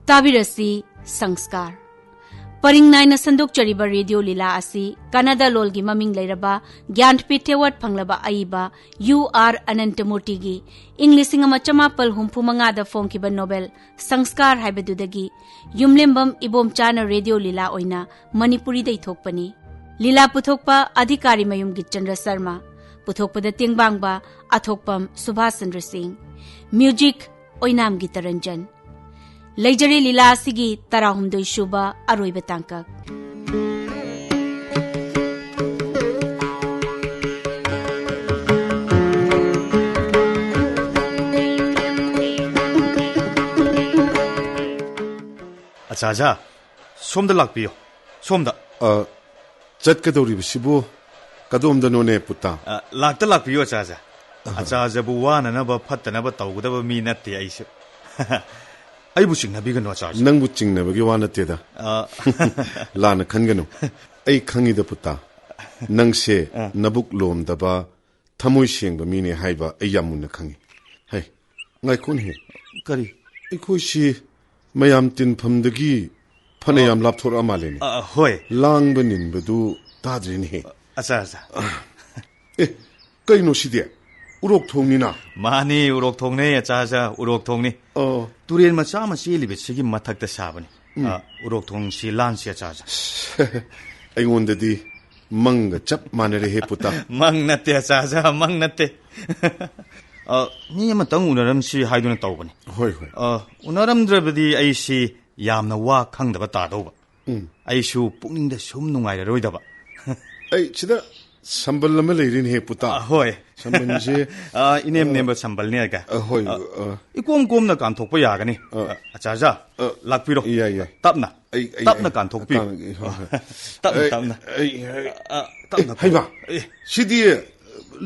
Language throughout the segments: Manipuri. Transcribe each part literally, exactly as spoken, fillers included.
ꯇꯥꯕꯤꯔꯁꯤ ꯁꯪꯁꯀꯥꯔ꯫ ꯄꯔꯤꯡ ꯅꯥꯏꯅ ꯁꯟꯗꯣꯛꯆꯔꯤꯕ ꯔꯦꯗꯤꯑꯣ ꯂꯤꯂꯥ ꯑꯁꯤ ꯀꯟꯅꯗ ꯂꯣꯜꯒꯤ ꯃꯃꯤꯡ ꯂꯩꯔꯕ ꯒ꯭ꯌꯥꯟꯄꯤꯊ ꯑꯦꯋꯥꯔꯗ ꯐꯪꯂꯕ ꯑꯏꯕ ꯌꯨ ꯑꯥꯔ ꯑꯅꯟꯇꯃꯨꯔꯇꯤꯒꯤ ꯏꯪ ꯂꯤꯁꯤꯡ ꯑꯃ ꯆꯃꯥꯄꯜ ꯍꯨꯝꯐꯨ ꯃꯉꯥꯗ ꯐꯣꯡꯈꯤꯕ ꯅꯣꯕꯦꯜ ꯁꯪꯁꯀꯥꯔ ꯍꯥꯏꯕꯗꯨꯗꯒꯤ ꯌꯨꯝꯂꯦꯝꯕꯝ ꯏꯕꯣꯝꯆꯥꯅ ꯔꯦꯗꯤꯑꯣ ꯂꯤꯂꯥ ꯑꯣꯏꯅ ꯃꯅꯤꯄꯨꯔꯤꯗ ꯏꯊꯣꯛꯄꯅꯤ꯫ ꯂꯤꯂꯥ ꯄꯨꯊꯣꯛꯄ ꯑꯙꯤꯀꯥꯔꯤ ꯃꯌꯨꯝꯒꯤ ꯆꯟꯗ꯭ꯔ ꯁꯔꯃ, ꯄꯨꯊꯣꯛꯄꯗ ꯇꯦꯡꯕꯥꯡꯕ ꯑꯊꯣꯛꯄꯝ ꯁꯨꯚꯥꯁ ꯆꯟꯗ꯭ꯔ ꯁꯤꯡ, ꯃ꯭ꯌꯨꯖꯤꯛ ꯑꯣꯏꯅꯥꯝꯒꯤ ꯇꯔꯟꯖꯟ꯫ ꯂꯩꯖꯔꯦ ꯂꯤꯂꯥ ꯑꯁꯤꯒꯤ ꯇꯔꯥꯍꯨꯝꯗꯣꯏ ꯁꯨꯕ ꯑꯔꯣꯏꯕ ꯇꯥꯡꯀꯛ꯫ ꯑꯆꯥ, ꯑꯆꯥ, ꯁꯣꯝꯗ ꯂꯥꯛꯄꯤꯌꯨ, ꯁꯣꯝꯗ꯫ ꯑ, ꯆꯠꯀꯗꯧꯔꯤꯕꯁꯤꯕꯨ ꯀꯗꯣꯝꯗꯅꯣꯅꯦ, ꯄꯨꯇꯥ? ꯑ, ꯂꯥꯛꯇ ꯂꯥꯛꯄꯤꯌꯨ, ꯑꯆꯥ, ꯑꯆꯥ꯫ ꯑꯍ꯫ ꯑꯆꯥ, ꯑꯆꯥꯕꯨ ꯋꯥꯅꯅꯕ, ꯐꯠꯇꯅꯕ ꯇꯧꯒꯗꯕ ꯃꯤ ꯅꯠꯇꯦ ꯑꯩꯁꯨ꯫ ꯑꯩꯕꯨ ꯆꯤꯡꯅꯕꯤꯒꯅꯨ, ꯑꯆꯥ, ꯑꯆꯥ꯫ ꯅꯪꯕꯨ ꯆꯤꯡꯅꯕꯒꯤ ꯋꯥ ꯅꯠꯇꯦꯗ꯫ ꯑ꯫ ꯂꯥꯟꯅ ꯈꯟꯒꯅꯨ꯫ ꯑꯩ ꯈꯪꯉꯤꯗ, ꯄꯨꯇꯥ꯫ ꯅꯪꯁꯦ ꯑ꯫ ꯅꯕꯨꯛ ꯂꯣꯝꯗꯕ, ꯊꯃꯣꯏ ꯁꯦꯡꯕ ꯃꯤꯅꯦ ꯍꯥꯏꯕ ꯑꯩ ꯌꯥꯝ ꯃꯨꯟꯅ ꯈꯪꯉꯤ꯫ ꯍꯩ, ꯉꯥꯏꯈꯣꯅꯦꯍꯦ꯫ ꯀꯔꯤ? ꯑꯩꯈꯣꯏꯁꯤ ꯃꯌꯥꯝ ꯇꯤꯟꯐꯝꯗꯒꯤ ꯐꯅ ꯑ꯫ ꯌꯥꯝ ꯂꯥꯞꯊꯣꯔꯛꯑ ꯃꯥꯜꯂꯦꯅꯦ꯫ ꯑ, ꯍꯣꯏ꯫ ꯂꯥꯡꯕ ꯅꯤꯟꯕꯗꯨ ꯇꯥꯗ꯭ꯔꯦꯅꯦꯍꯦ꯫ ꯑꯆꯥ, ꯑꯆꯥ꯫ ꯑꯦ, ꯀꯩꯅꯣ ꯁꯤꯗꯤ? ꯎꯔꯣꯛ ꯊꯣꯡꯅꯤꯅ? ꯃꯥꯅꯤ, ꯎꯔꯣꯛ ꯊꯣꯡꯅꯦ, ꯑꯆꯥ, ꯑꯆꯥ, ꯎꯔꯣꯛ ꯊꯣꯡꯅꯤ꯫ ꯑꯣ꯫ ꯇꯨꯔꯦꯟ ꯃꯆꯥ ꯑꯃ ꯆꯦꯜꯂꯤꯕꯁꯤꯒꯤ ꯃꯊꯛꯇ ꯁꯥꯕꯅꯤ꯫ ꯎꯝ꯫ ꯑ, ꯎꯔꯣꯛ ꯊꯣꯡꯁꯤ ꯂꯥꯟꯁꯤ, ꯑꯆꯥ, ꯑꯆꯥ꯫ ꯑꯩꯉꯣꯟꯗꯗꯤ ꯃꯪꯒ ꯆꯞ ꯃꯥꯟꯅꯔꯦꯍꯦ, ꯄꯨꯇꯥ꯫ ꯃꯪ ꯅꯠꯇꯦ, ꯑꯆꯥ, ꯑꯆꯥ, ꯃꯪ ꯅꯠꯇꯦ꯫ ꯑ, ꯃꯤ ꯑꯃꯇꯪ ꯎꯅꯔꯝꯁꯤ ꯍꯥꯏꯗꯨꯅ ꯇꯧꯕꯅꯤ꯫ ꯍꯣꯏ, ꯍꯣꯏ꯫ ꯑ, ꯎꯅꯔꯝꯗ꯭ꯔꯕꯗꯤ ꯑꯩꯁꯤ ꯌꯥꯝꯅ ꯋꯥ ꯈꯪꯗꯕ ꯇꯥꯗꯧꯕ꯫ ꯎꯝ꯫ ꯑꯩꯁꯨ ꯄꯨꯛꯅꯤꯡꯗ ꯁꯨꯝ ꯅꯨꯡꯉꯥꯏꯔꯔꯣꯏꯗꯕ꯫ ꯑꯩ ꯁꯤꯗ ꯁꯝꯕꯜ ꯑꯃ ꯂꯩꯔꯤꯅꯦꯍꯦ, ꯄꯨꯇꯥ꯫ ꯑ, ꯍꯣꯏ꯫ ꯁꯝꯕꯜꯁꯦ, ꯑ, ꯏꯅꯦꯝ ꯑ, ꯅꯦꯝꯕ ꯁꯝꯕꯜꯅꯦ, ꯑꯒ꯫ ꯑ, ꯍꯣꯏ, ꯑ, ꯑ꯫ ꯏꯀꯣꯝ ꯀꯣꯝꯅ ꯀꯥꯟꯊꯣꯛꯄ ꯌꯥꯒꯅꯤ꯫ ꯑ꯫ ꯑ, ꯑꯆꯥ, ꯑꯆꯥ꯫ ꯑ, ꯂꯥꯛꯄꯤꯔꯣ꯫ ꯌꯥꯏ, ꯌꯥꯏ꯫ ꯇꯞꯅ꯫ ꯑꯩ, ꯑꯩ, ꯇꯞꯅ ꯑꯩ, ꯀꯥꯟꯊꯣꯛꯄꯤꯌꯨ꯫ ꯀꯥꯟ-, ꯍꯣꯏ, ꯍꯣꯏ꯫ ꯇꯞꯅ, ꯑꯩ, ꯇꯞꯅ꯫ ꯑꯩ, ꯑꯩ, ꯑ, ꯑ, ꯇꯞꯅ ꯍꯩꯃꯥ, ꯐꯝꯃꯨ꯫ ꯑꯦ꯫ ꯁꯤꯗꯤ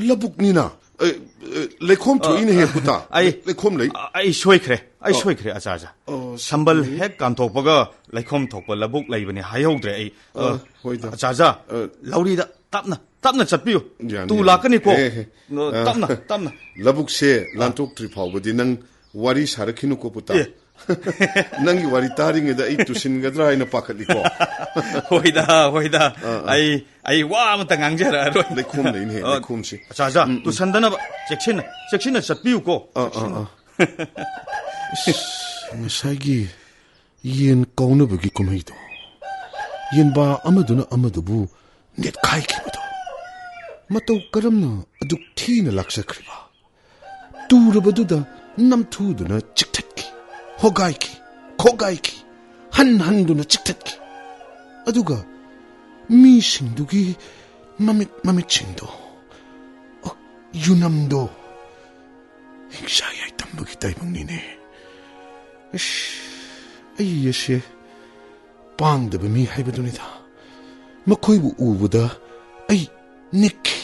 ꯂꯧꯕꯨꯛꯅꯤꯅ꯫ ꯑꯦ, ꯑꯦ, ꯂꯩꯈꯣꯝ ꯑ, ꯊꯣꯛꯏꯅꯦꯍꯦ, ꯑ, ꯄꯨꯇꯥ꯫ ꯑꯩ, ꯂꯩꯈꯣꯝ ꯂꯩ꯫ ꯑ, ꯑꯩ ꯁꯣꯏꯈ꯭ꯔꯦ, ꯑꯩ ꯑ, ꯁꯣꯏꯈ꯭ꯔꯦ, ꯑꯆꯥ, ꯑꯆꯥ꯫ ꯑ, ꯁꯝꯕꯜ ꯁꯤꯗꯤ ꯍꯦꯛ ꯀꯥꯟꯊꯣꯛꯄꯒ ꯂꯩꯈꯣꯝ ꯊꯣꯛꯄ ꯂꯧꯕꯨꯛ ꯂꯩꯕꯅꯤ ꯍꯥꯏꯍꯧꯗ꯭ꯔꯦ ꯑꯩ꯫ ꯑ, ꯑ, ꯍꯣꯏꯗ꯫ ꯑꯆꯥ, ꯑꯆꯥ, ꯑ, ꯂꯧꯔꯤꯗ ꯇꯞꯅ, ꯇꯞꯅ ꯆꯠꯄꯤꯌꯨ꯫ ꯌꯥꯅꯤ, ꯇꯨ ꯌꯥꯅꯤ꯫ ꯂꯥꯛꯀꯅꯤꯀꯣ꯫ ꯑꯦ, ꯑꯦ, ꯑ, ꯇꯞꯅ, ꯇꯞꯅ꯫ ꯂꯧꯕꯨꯛꯁꯦ ꯑ꯫ ꯂꯥꯟꯊꯣꯛꯇ꯭ꯔꯤ ꯐꯥꯎꯕꯗꯤ ꯅꯪ ꯋꯥꯔꯤ ꯁꯥꯔꯛꯈꯤꯅꯨꯀꯣ, ꯄꯨꯇꯥ꯫ ꯑꯦ, ꯅꯪꯒꯤ ꯋꯥꯔꯤ ꯇꯥꯔꯤꯉꯩꯗ ꯑꯩ ꯇꯨꯁꯤꯟꯒꯗ꯭ꯔꯥ ꯍꯥꯏꯅ ꯄꯥꯈꯠꯂꯤꯀꯣ꯫ ꯍꯣꯏꯗ, ꯍꯣꯏꯗ꯫ ꯑꯥ, ꯑꯥ꯫ ꯑꯩ, ꯑꯩ ꯋꯥ ꯑꯃꯇ ꯉꯥꯡꯖꯔꯛꯑꯔꯣꯏ꯫ ꯂꯩꯈꯣꯝ ꯂꯩꯅꯦꯍꯦ, ꯑ, ꯂꯩꯈꯣꯝꯁꯤ꯫ ꯑꯆꯥ, ꯑꯆꯥ, ꯎꯝ, ꯎꯝ꯫ ꯇꯨꯁꯟꯗꯅꯕ ꯆꯦꯛꯁꯤꯟꯅ, ꯆꯦꯛꯁꯤꯟꯅ ꯆꯠꯄꯤꯌꯨꯀꯣ꯫ ꯑꯥ, ꯑꯥ, ꯆꯦꯛꯁꯤꯟꯅ꯫ ꯑꯥ꯫ ꯏꯁ, ꯉꯁꯥꯏꯒꯤ ꯌꯦꯟ ꯀꯥꯎꯅꯕꯒꯤ ꯀꯨꯝꯍꯩꯗꯣ, ꯌꯦꯟꯕꯥ ꯑꯃꯗꯨꯅ ꯑꯃꯗꯨꯕꯨ ꯅꯦꯠꯈꯥꯏꯈꯤꯕꯗꯣ, ꯃꯇꯧ ꯀꯔꯝꯅ ꯑꯗꯨꯛ ꯊꯤꯅ ꯂꯥꯛꯆꯈ꯭ꯔꯤꯕ? ꯇꯨꯔꯕꯗꯨꯗ ꯅꯝꯊꯨꯗꯨꯅ ꯆꯤꯛꯊꯠꯈꯤ, ꯍꯣꯒꯥꯏꯈꯤ, ꯈꯣꯒꯥꯏꯈꯤ, ꯍꯟ ꯍꯟꯗꯨꯅ ꯆꯤꯛꯊꯠꯈꯤ꯫ ꯑꯗꯨꯒ ꯃꯤꯁꯤꯡꯗꯨꯒꯤ ꯃꯃꯤꯠ ꯃꯃꯤꯠꯁꯤꯡꯗꯣ, ꯑꯣ, ꯌꯨꯅꯝꯗꯣ, ꯍꯤꯡꯁꯥ ꯌꯥꯏꯇꯝꯕꯒꯤ ꯇꯥꯏꯕꯪꯅꯤꯅꯦ꯫ ꯑꯁ, ꯑꯩ ꯑꯁꯦ ꯄꯥꯡꯗꯕ ꯃꯤ ꯍꯥꯏꯕꯗꯨꯅꯤꯗ꯫ ꯃꯈꯣꯏꯕꯨ ꯎꯕꯗ ꯑꯩ ꯅꯤꯛꯈꯤ꯫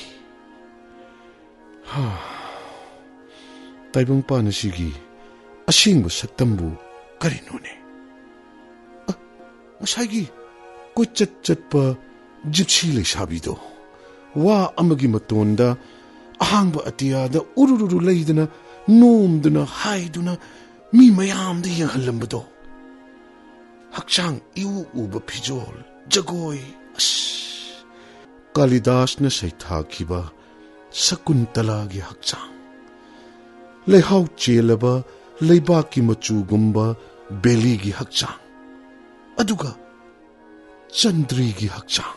ꯍꯥ꯫ ꯇꯥꯏꯕꯪꯄꯥꯟ ꯑꯁꯤꯒꯤ ꯑꯁꯦꯡꯕ ꯁꯛꯇꯝꯕꯨ ꯀꯔꯤꯅꯣꯅꯦ? ꯑ, ꯉꯁꯥꯏꯒꯤ ꯀꯣꯏꯆꯠ ꯆꯠꯄ ꯖꯤꯞꯁꯤ ꯂꯩꯁꯥꯕꯤꯗꯣ, ꯋꯥ ꯑꯃꯒꯤ ꯃꯇꯣꯟꯗ ꯑꯍꯥꯡꯕ ꯑꯇꯤꯌꯥꯗ ꯎꯔꯨꯔꯨꯔꯨ ꯂꯩꯗꯅ, ꯅꯣꯝꯗꯨꯅ, ꯍꯥꯏꯗꯨꯅ ꯃꯤ ꯃꯌꯥꯝꯗ ꯌꯦꯡꯍꯜꯂꯝꯕꯗꯣ, ꯍꯛꯆꯥꯡ ꯏꯎ ꯎꯕ ꯐꯤꯖꯣꯜ, ꯖꯒꯣꯏ, ꯑꯁ! ꯀꯥꯂꯤꯗꯥꯁꯅ ꯁꯩꯊꯥꯈꯤꯕ ꯁꯀꯨꯟꯇꯂꯥꯒꯤ ꯍꯛꯆꯥꯡ, ꯂꯩꯍꯥꯎ ꯆꯦꯜꯂꯕ ꯂꯩꯕꯥꯛꯀꯤ ꯃꯆꯨꯒꯨꯝꯕ ꯕꯦꯂꯤꯒꯤ ꯍꯛꯆꯥꯡ, ꯑꯗꯨꯒ ꯆꯟꯗ꯭ꯔꯤꯒꯤ ꯍꯛꯆꯥꯡ꯫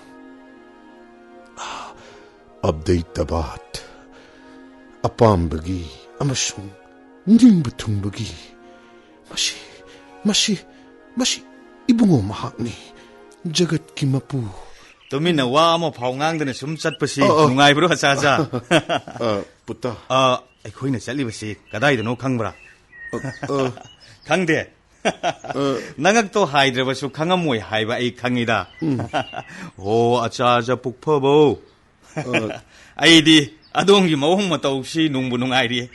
ꯑꯕꯗꯩꯇꯕꯥꯠ, ꯑꯄꯥꯝꯕꯒꯤ ꯑꯃꯁꯨꯡ ꯅꯤꯡꯕ ꯊꯨꯡꯕꯒꯤ꯫ ꯃꯁꯤ, ꯃꯁꯤ, ꯃꯁꯤ ꯏꯕꯨꯡꯉꯣ ꯃꯍꯥꯛꯅꯤ, ꯖꯒꯠꯀꯤ ꯃꯄꯨ꯫ ꯇꯨꯃꯤꯟꯅ ꯋꯥ ꯑꯃ ꯐꯥꯎ ꯉꯥꯡꯗꯅ ꯁꯨꯝ ꯆꯠꯄꯁꯤ ꯑ, ꯑ꯫ ꯅꯨꯡꯉꯥꯏꯕ꯭ꯔꯣ, ꯑꯆꯥ ꯑꯆꯥ? ꯑ, ꯄꯨꯠꯇ꯫ ꯑ, ꯑꯩꯈꯣꯏꯅ ꯆꯠꯂꯤꯕꯁꯤ ꯀꯗꯥꯏꯗꯅꯣ ꯈꯪꯕ꯭ꯔꯥ? ꯑ, ꯑ꯫ ꯈꯪꯗꯦ? ꯑ꯫ ꯅꯉꯛꯇꯣ ꯍꯥꯏꯗ꯭ꯔꯕꯁꯨ ꯈꯪꯉꯝꯃꯣꯏ ꯍꯥꯏꯕ ꯑꯩ ꯈꯪꯉꯤꯗ꯫ ꯎꯝ꯫ ꯍꯣ, ꯑꯆꯥ ꯑꯆꯥ ꯄꯨꯛꯐꯕꯧ꯫ ꯑ꯫ ꯑꯩꯗꯤ ꯑꯗꯣꯝꯒꯤ ꯃꯑꯣꯡ ꯃꯇꯧꯁꯤ ꯅꯨꯡꯕꯨ ꯅꯨꯡꯉꯥꯏꯔꯤ꯫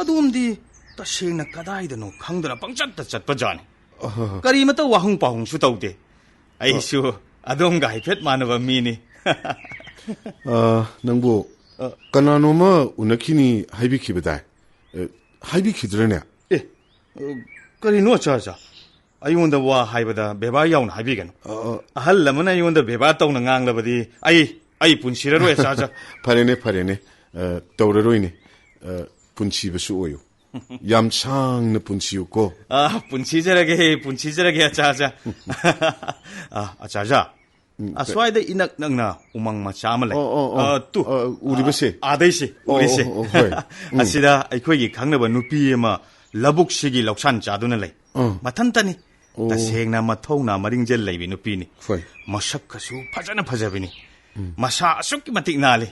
ꯑꯗꯣꯝꯗꯤ ꯇꯁꯦꯡꯅ ꯀꯗꯥꯏꯗꯅꯣ ꯈꯪꯗꯅ ꯄꯪꯆꯠꯇ ꯆꯠꯄ ꯖꯥꯠꯅꯤ꯫ ꯑꯍ꯫ ꯀꯔꯤꯃꯇ ꯋꯥꯍꯪ ꯄꯥꯎꯍꯪꯁꯨ ꯇꯧꯗꯦ꯫ ꯑꯩꯁꯨ ꯑꯗꯣꯝꯒ ꯍꯥꯏꯐꯦꯠ ꯃꯥꯟꯅꯕ ꯃꯤꯅꯤ꯫ ꯑ, ꯅꯪꯕꯨ ꯑ꯫ ꯀꯅꯥꯅꯣꯃ ꯎꯅꯈꯤꯅꯤ ꯍꯥꯏꯕꯤꯈꯤꯕꯗꯥꯏ? ꯑ, ꯍꯥꯏꯕꯤꯈꯤꯗ꯭ꯔꯅꯦ? ꯑꯦ, ꯑ, ꯀꯔꯤꯅꯣ, ꯑꯆꯥ, ꯑꯆꯥ? ꯑꯩꯉꯣꯟꯗ ꯋꯥ ꯍꯥꯏꯕꯗ ꯕꯦꯕꯥꯔ ꯌꯥꯎꯅ ꯍꯥꯏꯕꯤꯒꯅꯨ꯫ ꯑ, ꯑ꯫ ꯑꯍꯜ ꯑꯃꯅ ꯑꯩꯉꯣꯟꯗ ꯕꯦꯕꯥꯔ ꯇꯧꯅ ꯉꯥꯡꯂꯕꯗꯤ ꯑꯩ, ꯑꯩ ꯄꯨꯟꯁꯤꯔꯔꯣꯏ, ꯑꯆꯥ, ꯑꯆꯥ꯫ ꯐꯔꯦꯅꯦ, ꯐꯔꯦꯅꯦ꯫ ꯑ, ꯇꯧꯔꯔꯣꯏꯅꯦ꯫ ꯑ, ꯄꯨꯟꯁꯤꯕꯁꯨ ꯑꯣꯏꯌꯨ꯫ ꯌꯥꯝ ꯁꯥꯡꯅ ꯄꯨꯟꯁꯤꯌꯨꯀꯣ꯫ ꯑ, ꯄꯨꯟꯁꯤꯖꯔꯒꯦ, ꯄꯨꯟꯁꯤꯖꯔꯒꯦ, ꯑꯆꯥ, ꯑꯆꯥ꯫ ꯑ, ꯑꯆꯥ꯫ ꯎꯝ, ꯑꯁ꯭ꯋꯥꯏꯗ ꯏꯅꯛ ꯅꯛꯅ ꯎꯃꯪ ꯃꯆꯥ ꯑꯃ ꯂꯩ꯫ ꯑꯣ, ꯑꯣ, ꯑꯣ꯫ ꯑ, ꯇꯨ꯫ ꯑ, ꯎꯔꯤꯕꯁꯦ? ꯑ, ꯑꯥꯗꯩꯁꯦ, ꯑꯣ, ꯎꯔꯤꯁꯦ꯫ ꯑꯣ, ꯑꯣ, ꯍꯣꯏ꯫ ꯎꯝ꯫ ꯑꯁꯤꯗ ꯑꯩꯈꯣꯏꯒꯤ ꯈꯪꯅꯕ ꯅꯨꯄꯤ ꯑꯃ ꯂꯧꯕꯨꯛꯁꯤꯒꯤ ꯂꯧꯁꯥꯟ ꯆꯥꯗꯨꯅ ꯂꯩ꯫ ꯑꯥ꯫ ꯃꯊꯟꯇꯅꯤ꯫ ꯑꯣ꯫ ꯇꯁꯦꯡꯅ ꯃꯊꯧꯅꯥ ꯃꯔꯤꯡꯖꯦꯜ ꯂꯩꯕꯤ ꯅꯨꯄꯤꯅꯤ꯫ ꯍꯣꯏ꯫ ꯃꯁꯛꯀꯁꯨ ꯐꯖꯅ ꯐꯖꯕꯤꯅꯤ꯫ ꯎꯝ꯫ ꯃꯁꯥ ꯑꯁꯨꯛꯀꯤ ꯃꯇꯤꯛ ꯅꯥꯜꯂꯤ꯫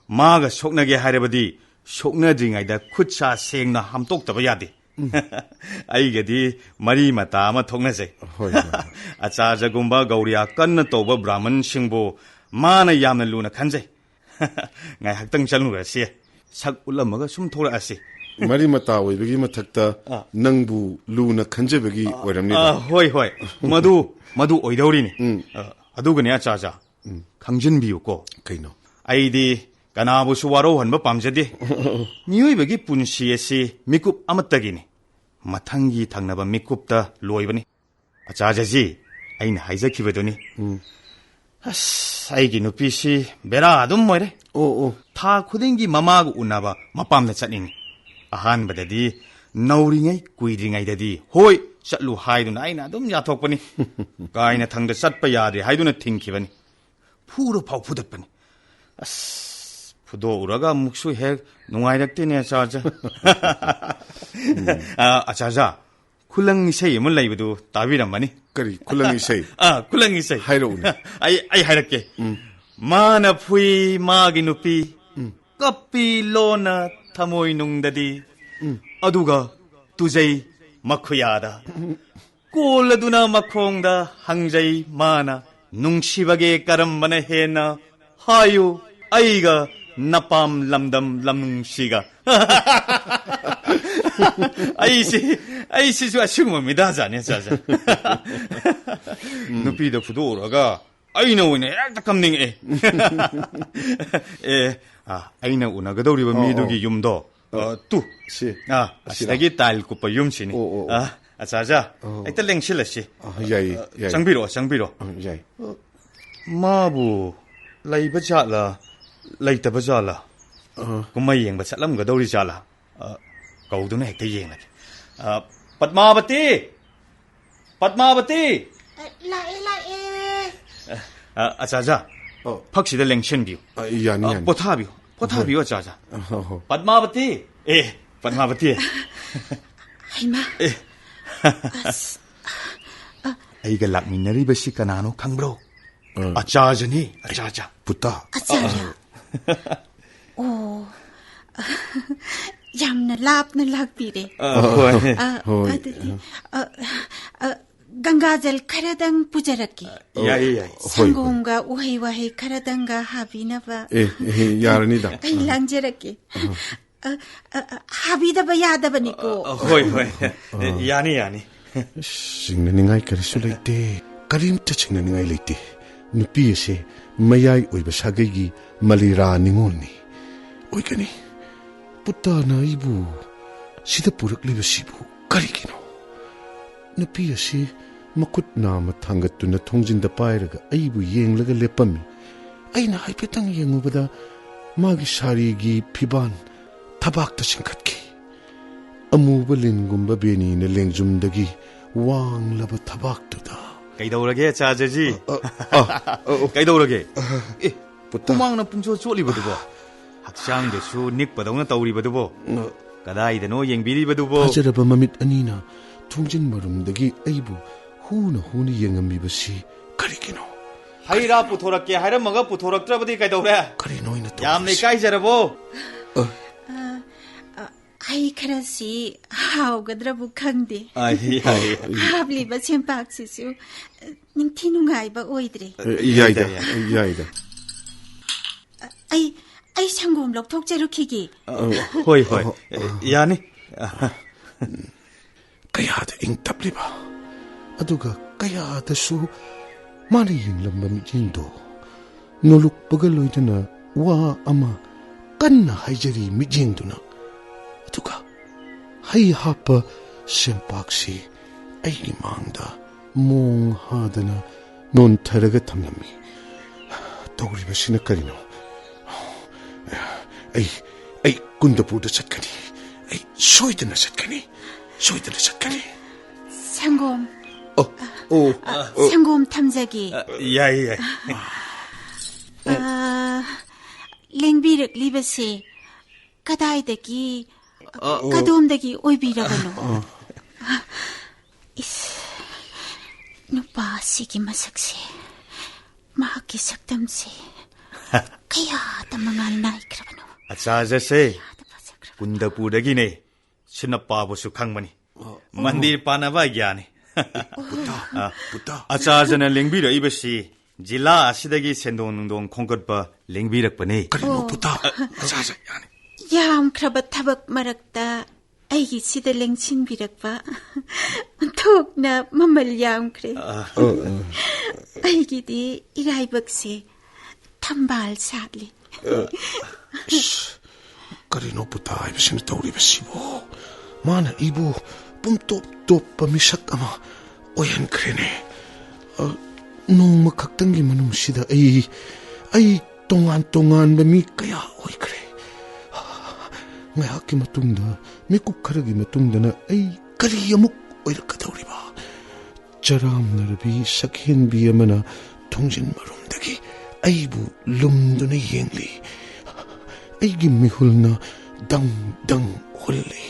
ꯃꯥꯒ ꯁꯣꯛꯅꯒꯦ ꯍꯥꯏꯔꯕꯗꯤ ꯁꯣꯛꯅꯗ꯭ꯔꯤꯉꯩꯗ ꯈꯨꯠ ꯁꯥ ꯁꯦꯡꯅ ꯍꯥꯝꯇꯣꯛꯇꯕ ꯌꯥꯗꯦ꯫ ꯎꯝ꯫ ꯑꯩꯒꯗꯤ ꯃꯔꯤ ꯃꯇꯥ ꯑꯃ ꯊꯣꯛꯅꯖꯩ꯫ ꯍꯣꯏ, ꯍꯣꯏ, ꯍꯣꯏ꯫ ꯑꯆꯥꯔꯖꯒꯨꯝꯕ ꯒꯧꯔꯤꯌꯥ ꯀꯟꯅ ꯇꯧꯕ ꯕ꯭ꯔꯥꯍꯃꯟꯁꯤꯡꯕꯨ ꯃꯥꯅ ꯌꯥꯝꯅ ꯂꯨꯅ ꯈꯟꯖꯩ꯫ ꯉꯥꯏꯍꯥꯛꯇꯪ ꯆꯪꯂꯨꯔꯁꯤ꯫ ꯁꯛ ꯎꯠꯂꯝꯃꯒ ꯁꯨꯝ ꯊꯣꯛꯂꯛꯑꯁꯤ꯫ ꯃꯔꯤ ꯃꯇꯥ ꯑꯣꯏꯕꯒꯤ ꯃꯊꯛꯇ ꯑꯥ꯫ ꯅꯪꯕꯨ ꯂꯨꯅ ꯈꯟꯖꯕꯒꯤ ꯑꯣꯏꯔꯝꯅꯤꯗ꯫ ꯑꯥ, ꯍꯣꯏ, ꯍꯣꯏ꯫ ꯃꯗꯨ, ꯃꯗꯨ ꯑꯣꯏꯗꯧꯔꯤꯅꯤ꯫ ꯎꯝ꯫ ꯑ, ꯑꯗꯨꯒꯅꯦ, ꯑꯆꯥꯆꯥ꯫ ꯎꯝ꯫ ꯈꯪꯖꯤꯟꯕꯤꯌꯨꯀꯣ꯫ ꯀꯩꯅꯣ? ꯑꯩꯗꯤ ꯀꯅꯥꯕꯨꯁꯨ ꯋꯥꯔꯧꯍꯟꯕ ꯄꯥꯝꯖꯗꯦ꯫ ꯃꯤꯑꯣꯏꯕꯒꯤ ꯄꯨꯟꯁꯤ ꯑꯁꯤ ꯃꯤꯀꯨꯞ ꯑꯃꯠꯇꯒꯤꯅꯤ꯫ ꯃꯊꯪꯒꯤ ꯊꯪꯅꯕ ꯃꯤꯀꯨꯞꯇ ꯂꯣꯏꯕꯅꯤ꯫ ꯑꯆꯥꯆꯥꯖꯤ, ꯑꯩꯅ ꯍꯥꯏꯖꯈꯤꯕꯗꯨꯅꯤ꯫ ꯎꯝ꯫ ꯑꯁ, ꯑꯩꯒꯤ ꯅꯨꯄꯤꯁꯤ ꯕꯦꯔꯥ ꯑꯗꯨꯝ ꯑꯣꯏꯔꯦ꯫ ꯑꯣ, ꯑꯣ꯫ ꯊꯥ ꯈꯨꯗꯤꯡꯒꯤ ꯃꯃꯥꯒ ꯎꯅꯕ ꯃꯄꯥꯝꯗ ꯆꯠꯅꯤꯡꯉꯤ꯫ ꯑꯍꯥꯟꯕꯗꯗꯤ ꯅꯧꯔꯤꯉꯩ ꯀꯨꯏꯗ꯭ꯔꯤꯉꯩꯗꯗꯤ ꯍꯣꯏ ꯆꯠꯂꯨ ꯍꯥꯏꯗꯨꯅ ꯑꯩꯅ ꯑꯗꯨꯝ ꯌꯥꯊꯣꯛꯄꯅꯤ꯫ ꯀꯥꯏꯅ ꯊꯪꯗ ꯆꯠꯄ ꯌꯥꯗ꯭ꯔꯦ ꯍꯥꯏꯗꯨꯅ ꯊꯤꯡꯈꯤꯕꯅꯤ꯫ ꯐꯨꯔ ꯐꯥꯎ ꯐꯨꯗꯠꯄꯅꯤ꯫ ꯑꯁ, ꯐꯨꯗꯣꯛꯎꯔꯒ ꯑꯃꯨꯛꯁꯨ ꯍꯦꯛ ꯅꯨꯡꯉꯥꯏꯔꯛꯇꯦꯅꯦ, ꯑꯆꯥꯆꯥ꯫ ꯎꯝ꯫ ꯑ, ꯑꯆꯥꯆꯥ, ꯈꯨꯂꯪ ꯏꯁꯩ ꯑꯃ ꯂꯩꯕꯗꯨ ꯇꯥꯕꯤꯔꯝꯃꯅꯤ꯫ ꯀꯔꯤ ꯈꯨꯂꯪ ꯏꯁꯩ? ꯑꯥ, ꯈꯨꯂꯪ ꯏꯁꯩ꯫ ꯍꯥꯏꯔꯛꯎꯅꯦ꯫ ꯑꯩ, ꯑꯩ ꯍꯥꯏꯔꯛꯀꯦ꯫ ꯎꯝ꯫ ꯃꯥꯅ ꯐꯨꯏ ꯃꯥꯒꯤ ꯅꯨꯄꯤ, ꯎꯝ꯫ ꯀꯞꯄꯤ ꯂꯣꯟꯅ ꯊꯃꯣꯏꯅꯨꯡꯗꯗꯤ, ꯎꯝ꯫ ꯑꯗꯨꯒ ꯇꯨꯖꯩ ꯃꯈꯨꯌꯥꯗ꯫ ꯀꯣꯜꯂꯗꯨꯅ ꯃꯈꯣꯡꯗ ꯍꯪꯖꯩ ꯃꯥꯅ, "ꯅꯨꯡꯁꯤꯕꯒꯦ ꯀꯔꯝꯕꯅ ꯍꯦꯟꯅ? ꯍꯥꯏꯌꯨ, ꯑꯩꯒ ꯅꯄꯥꯝ ꯂꯝꯗꯝ ꯂꯝꯅꯨꯡꯁꯤꯒ?" ꯑꯩꯁꯤ, ꯑꯩꯁꯤꯁꯨ ꯑꯁꯤꯒꯨꯝꯕ ꯃꯤꯗꯥꯖꯥꯠꯅꯦ, ꯆꯥꯆꯥ꯫ ꯎꯝ꯫ ꯅꯨꯄꯤꯗ ꯐꯨꯗꯣꯛꯎꯔꯒ ꯑꯩꯅ ꯑꯣꯏꯅ ꯍꯦꯛꯇ ꯀꯝꯅꯤꯡꯉꯛꯑꯦ꯫ ꯑꯦ, ꯑ, ꯑꯩꯅ ꯎꯅꯒꯗꯧꯔꯤꯕ ꯑꯣ, ꯃꯤꯗꯨꯒꯤ ꯑꯣ꯫ ꯌꯨꯝꯗꯣ, ꯑ, ꯇꯨ꯫ ꯁꯤ꯫ ꯑ, ꯑꯁꯤꯔꯥ? ꯑꯁꯤꯗꯒꯤ ꯇꯥꯏꯜ ꯀꯨꯞꯄ ꯌꯨꯝꯁꯤꯅꯤ꯫ ꯑꯣ, ꯑꯣ, ꯑꯣ꯫ ꯑ, ꯑꯆꯥ, ꯑꯆꯥ꯫ ꯑꯣ꯫ ꯍꯦꯛꯇ ꯂꯦꯡꯁꯤꯜꯂꯁꯤ꯫ ꯑ, ꯌꯥꯏꯌꯦ, ꯑ, ꯌꯥꯏꯌꯦ꯫ ꯆꯪꯕꯤꯔꯛꯑꯣ, ꯆꯪꯕꯤꯔꯛꯑꯣ꯫ ꯑ, ꯌꯥꯏ꯫ ꯑ, ꯃꯥꯕꯨ ꯂꯩꯕ ꯖꯥꯠꯂ, ꯂꯩꯇꯕ ꯖꯥꯠꯂ? ꯑ꯫ ꯀꯨꯝꯍꯩ ꯌꯦꯡꯕ ꯆꯠꯂꯝꯒꯗꯧꯔꯤ ꯖꯥꯠꯂ? ꯑ, ꯀꯧꯗꯨꯅ ꯍꯦꯛꯇ ꯌꯦꯡꯂꯒꯦ꯫ ꯑ, ꯄꯗꯃꯥꯕꯇꯤ! ꯄꯗꯃꯥꯕꯇꯤ! ꯑ, ꯂꯥꯛꯑꯦ, ꯂꯥꯛꯑꯦ꯫ ꯑ, ꯑ, ꯑꯆꯥ, ꯑꯆꯥ꯫ ꯑꯣ꯫ ꯐꯛꯁꯤꯗ ꯂꯦꯡꯁꯤꯟꯕꯤꯌꯨ꯫ ꯑ, ꯌꯥꯅꯤ, ꯑ, ꯌꯥꯅꯤ꯫ ꯄꯣꯊꯥꯕꯤꯌꯨ, ꯄꯣꯊꯥꯕꯤꯌꯨ, ꯍꯣꯏ꯫ ꯑꯆꯥ, ꯑꯆꯥ꯫ ꯑ, ꯍꯣ, ꯍꯣ꯫ ꯄꯗꯃꯥꯕꯇꯤ! ꯑꯦ, ꯄꯗꯃꯥꯕꯇꯤ! ꯍꯩꯃꯥ! ꯑꯦ꯫ ꯑꯁ, ꯑ꯫ ꯑꯩꯒ ꯂꯥꯛꯃꯤꯟꯅꯔꯤꯕꯁꯤ ꯀꯅꯥꯅꯣ ꯈꯪꯕ꯭ꯔꯣ? ꯑ꯫ ꯑꯆꯥꯖꯅꯤ, ꯑꯆꯥꯖ꯫ ꯄꯨꯇꯥ꯫ ꯑꯆꯥꯖ꯫ ꯑ꯫ ꯑꯣ, ꯌꯥꯝꯅ ꯂꯥꯞꯅ ꯂꯥꯛꯄꯤꯔꯦ꯫ ꯑ, ꯍꯣꯏ꯫ ꯑ, ꯍꯣꯏ꯫ ꯑꯗꯨꯗꯤ, ꯑ, ꯑ, ꯒꯪꯒꯥꯖꯜ ꯈꯔꯗꯪ ꯄꯨꯖꯔꯛꯀꯦ꯫ ꯌꯥꯏꯌꯦ, ꯌꯥꯏꯌꯦ꯫ ꯍꯣꯏ, ꯍꯣꯏ꯫ ꯁꯪꯒꯣꯝꯒ ꯎꯍꯩ ꯋꯥꯍꯩ ꯈꯔꯗꯪꯒ ꯍꯥꯕꯤꯅꯕ꯫ ꯑꯦ, ꯑꯦ, ꯌꯥꯔꯅꯤꯗ꯫ ꯑꯩ ꯂꯥꯡꯖꯔꯛꯀꯦ꯫ ꯑ, ꯑ, ꯑ, ꯍꯥꯕꯤꯗꯕ ꯌꯥꯗꯕꯅꯤꯀꯣ꯫ ꯑ, ꯑ, ꯍꯣꯏ, ꯍꯣꯏ꯫ ꯑ꯫ ꯌꯥꯅꯤ, ꯌꯥꯅꯤ꯫ ꯆꯤꯡꯅꯅꯤꯡꯉꯥꯏ ꯀꯔꯤꯁꯨ ꯂꯩꯇꯦ꯫ ꯀꯔꯤꯝꯇ ꯆꯤꯡꯅꯅꯤꯡꯉꯥꯏ ꯂꯩꯇꯦ꯫ ꯅꯨꯄꯤ ꯑꯁꯦ ꯃꯌꯥꯏ ꯑꯣꯏꯕ ꯁꯥꯒꯩꯒꯤ ꯃꯂꯤꯔꯥ ꯅꯤꯉꯣꯜꯅꯤ꯫ ꯑꯣꯏꯒꯅꯤ꯫ ꯄꯨꯇꯥꯅ ꯑꯩꯕꯨ ꯁꯤꯗ ꯄꯨꯔꯛꯂꯤꯕꯁꯤꯕꯨ ꯀꯔꯤꯒꯤꯅꯣ? ꯅꯨꯄꯤ ꯑꯁꯤ ꯃꯈꯨꯠ ꯅꯥꯝꯃ ꯊꯥꯡꯒꯠꯇꯨꯅ ꯊꯣꯡꯖꯤꯟꯗ ꯄꯥꯏꯔꯒ ꯑꯩꯕꯨ ꯌꯦꯡꯂꯒ ꯂꯦꯞꯄꯝꯃꯤ꯫ ꯑꯩꯅ ꯍꯥꯏꯐꯦꯠꯇꯪ ꯌꯦꯡꯉꯨꯕꯗ ꯃꯥꯒꯤ ꯁꯥꯔꯤꯒꯤ ꯐꯤꯕꯥꯟ ꯊꯕꯥꯛꯇ ꯆꯤꯡꯈꯠꯈꯤ꯫ ꯑꯃꯨꯕ ꯂꯤꯟꯒꯨꯝꯕ ꯕꯦꯅꯤꯅ ꯂꯦꯡꯖꯨꯝꯗꯒꯤ ꯋꯥꯡꯂꯕ ꯊꯕꯥꯛꯇꯨꯗ꯫ ꯀꯩꯗꯧꯔꯒꯦ, ꯑꯆꯥꯖꯖꯤ? ꯑ, ꯑ, ꯑ, ꯑ, ꯀꯩꯗꯧꯔꯒꯦ? ꯑ, ꯑꯦ, ꯄꯨꯇꯥ꯫ ꯍꯨꯃꯥꯡꯅ ꯄꯨꯡꯆꯣꯠ ꯆꯣꯠꯂꯤꯕꯗꯨꯕꯣ? ꯍꯛꯆꯥꯡꯗꯁꯨ ꯅꯤꯛꯄꯗꯧꯅ ꯇꯧꯔꯤꯕꯗꯨꯕꯣ? ꯑ꯫ ꯀꯗꯥꯏꯗꯅꯣ ꯌꯦꯡꯕꯤꯔꯤꯕꯗꯨꯕꯣ? ꯐꯖꯔꯕ ꯃꯃꯤꯠ ꯑꯅꯤꯅ ꯊꯣꯡꯖꯤꯟ ꯃꯔꯨꯝꯗꯒꯤ ꯑꯩꯕꯨ ꯍꯨꯅ ꯍꯨꯅ ꯌꯦꯡꯉꯝꯃꯤꯕꯁꯤ ꯀꯔꯤꯒꯤꯅꯣ? ꯍꯩ ꯔꯥ ꯄꯨꯊꯣꯔꯛꯀꯦ ꯍꯥꯏꯔꯝꯃꯒ ꯄꯨꯊꯣꯔꯛꯇ꯭ꯔꯕꯗꯤ ꯀꯩꯗꯧꯔꯦ? ꯀꯔꯤꯅꯣ ꯑꯩꯅ ꯌꯥꯝꯅ ꯇꯧꯔꯤꯁꯤ? ꯏꯀꯥꯏꯖꯔꯕꯣ? ꯑ꯫ ꯑ, ꯑ, ꯍꯩ ꯈꯔꯁꯤ ꯍꯥꯎꯒꯗ꯭ꯔꯕꯨ ꯈꯪꯗꯦ꯫ ꯑ, ꯌꯥꯏ, ꯌꯥꯏ꯫ ꯍꯥꯞꯂꯤꯕ ꯁꯦꯝꯄꯥꯛꯁꯤꯁꯨ, ꯑ, ꯅꯤꯡꯊꯤ ꯅꯨꯡꯉꯥꯏꯕ ꯑꯣꯏꯗ꯭ꯔꯦ꯫ ꯑ, ꯌꯥꯏꯗ, ꯌꯥꯏꯗ, ꯌꯥꯏ꯫ ꯌꯥꯏꯗ꯫ ꯑ, ꯑꯩ, ꯑꯩ ꯁꯪꯒꯣꯝ ꯂꯧꯊꯣꯛꯆꯔꯨꯈꯤꯒꯦ꯫ ꯑ, ꯍꯣꯏ, ꯍꯣꯏ꯫ ꯑ, ꯑ꯫ ꯌꯥꯅꯤ꯫ ꯀꯌꯥꯗ ꯏꯪ ꯇꯞꯂꯤꯕ, ꯑꯗꯨꯒ ꯀꯌꯥꯗꯁꯨ ꯃꯥꯅ ꯌꯦꯡꯂꯝꯕ ꯃꯤꯠꯌꯦꯡꯗꯣ ꯅꯣꯂꯨꯛꯄꯒ ꯂꯣꯏꯅꯅ ꯋꯥ ꯑꯃ ꯀꯟꯅ ꯍꯥꯏꯖꯔꯤ ꯃꯤꯠꯌꯦꯡꯗꯨꯅ꯫ ꯑꯗꯨꯒ ꯍꯩ ꯍꯥꯞꯄ ꯁꯦꯝꯄꯥꯛꯁꯤ ꯑꯩꯒꯤ ꯃꯥꯡꯗ ꯃꯣꯡ ꯍꯥꯗꯅ ꯅꯣꯟꯊꯔꯒ ꯊꯝꯂꯝꯃꯤ꯫ ꯇꯧꯔꯤꯕꯁꯤꯅ ꯀꯔꯤꯅꯣ? ꯑꯩ, ꯑꯩ ꯀꯨꯟꯗꯄꯨꯔꯗ ꯆꯠꯀꯅꯤ꯫ ꯑꯩ ꯁꯣꯏꯗꯅ ꯆꯠꯀꯅꯤ꯫ ꯁꯣꯏꯗꯅ ꯆꯠꯀꯅꯤ꯫ ꯁꯪꯒꯣꯝ꯫ ꯑꯣ, ꯑꯣ, ꯑ, ꯑꯣ꯫ ꯁꯪꯒꯣꯝ ꯊꯝꯖꯒꯦ꯫ ꯑ, ꯌꯥꯏ, ꯌꯥꯏ꯫ ꯑ, ꯂꯦꯡꯕꯤꯔꯛꯂꯤꯕꯁꯦ ꯀꯗꯥꯏꯗꯒꯤ, ꯑ, ꯀꯗꯣꯝꯗꯒꯤ ꯑꯣꯏꯕꯤꯔꯕꯅꯣ? ꯏꯁ, ꯅꯨꯄꯥ ꯑꯁꯤꯒꯤ ꯃꯁꯛꯁꯦ, ꯃꯍꯥꯛꯀꯤ ꯁꯛꯇꯝꯁꯦ ꯀꯌꯥꯗ ꯃꯉꯥꯜ ꯅꯥꯏꯈ꯭ꯔꯕꯅꯣ? ꯑꯆꯥꯖꯁꯦ ꯀꯌꯥꯗ ꯐꯖꯈ꯭ꯔꯕꯅꯣ? ꯀꯨꯟꯗꯄꯨꯔꯗꯒꯤꯅꯦ꯫ ꯁꯤꯟꯅꯄꯥꯕꯨꯁꯨ ꯈꯪꯕꯅꯤ꯫ ꯑꯣ꯫ ꯃꯟꯗꯤꯔ ꯄꯥꯟꯅꯕ ꯒ꯭ꯌꯥꯅꯤ꯫ ꯄꯨꯇꯥ, ꯑ, ꯄꯨꯇꯥ꯫ ꯑꯆꯥꯖꯅ ꯂꯦꯡꯕꯤꯔꯛꯏꯕꯁꯤ ꯖꯤꯂꯥ ꯑꯁꯤꯗꯒꯤ ꯁꯦꯟꯗꯣꯡ ꯅꯨꯡꯗꯣꯡ ꯈꯣꯝꯒꯠꯄ ꯂꯦꯡꯕꯤꯔꯛꯄꯅꯤ꯫ ꯀꯔꯤꯅꯣ ꯑꯣ꯫ ꯄꯨꯇꯥ? ꯑꯆꯥꯖ ꯌꯥꯅꯤ꯫ ꯌꯥꯝꯈ꯭ꯔꯕ ꯊꯕꯛ ꯃꯔꯛꯇ ꯑꯩꯒꯤꯁꯤꯗ ꯂꯦꯡꯁꯤꯟꯕꯤꯔꯛꯄ ꯑꯣꯟꯊꯣꯛꯅ ꯃꯃꯜ ꯌꯥꯝꯈ꯭ꯔꯦ꯫ ꯑ꯫ ꯑꯣ, ꯑꯣ꯫ ꯑꯩꯒꯤꯗꯤ ꯏꯔꯥꯏꯕꯛꯁꯦ ꯊꯝꯕꯥꯜ ꯁꯥꯠꯂꯤ꯫ ꯑ, ꯏꯁ, ꯀꯔꯤꯅꯣ ꯄꯨꯇꯥ ꯍꯥꯏꯕꯁꯤꯅ ꯇꯧꯔꯤꯕꯁꯤꯕꯣ? ꯃꯥꯅ ꯑꯩꯕꯨ ꯄꯨꯝꯇꯣꯞ ꯇꯣꯞꯄ ꯃꯤꯁꯛ ꯑꯃ ꯑꯣꯏꯍꯟꯈ꯭ꯔꯦꯅꯦ꯫ ꯑ, ꯅꯣꯡꯃ ꯈꯛꯇꯪꯒꯤ ꯃꯅꯨꯡꯁꯤꯗ ꯑꯩ, ꯑꯩ ꯇꯣꯉꯥꯟ ꯇꯣꯉꯥꯟꯕ ꯃꯤ ꯀꯌꯥ ꯑꯣꯏꯈ꯭ꯔꯦ꯫ ꯉꯥꯏꯍꯥꯛꯀꯤ ꯃꯇꯨꯡꯗ, ꯃꯤꯀꯨꯞ ꯈꯔꯒꯤ ꯃꯇꯨꯡꯗꯅ ꯑꯩ ꯀꯔꯤ ꯑꯃꯨꯛ ꯑꯣꯏꯔꯛꯀꯗꯧꯔꯤꯕ? ꯆꯔꯥꯝꯅꯔꯕꯤ ꯁꯛꯍꯦꯟꯕꯤ ꯑꯃꯅ ꯊꯣꯡꯖꯤꯟ ꯃꯔꯨꯝꯗꯒꯤ ꯑꯩꯕꯨ ꯂꯨꯝꯗꯨꯅ ꯌꯦꯡꯂꯤ꯫ ꯑꯩꯒꯤ ꯃꯤꯍꯨꯜꯅ ꯗꯪ ꯗꯪ ꯍꯨꯜꯂꯤ꯫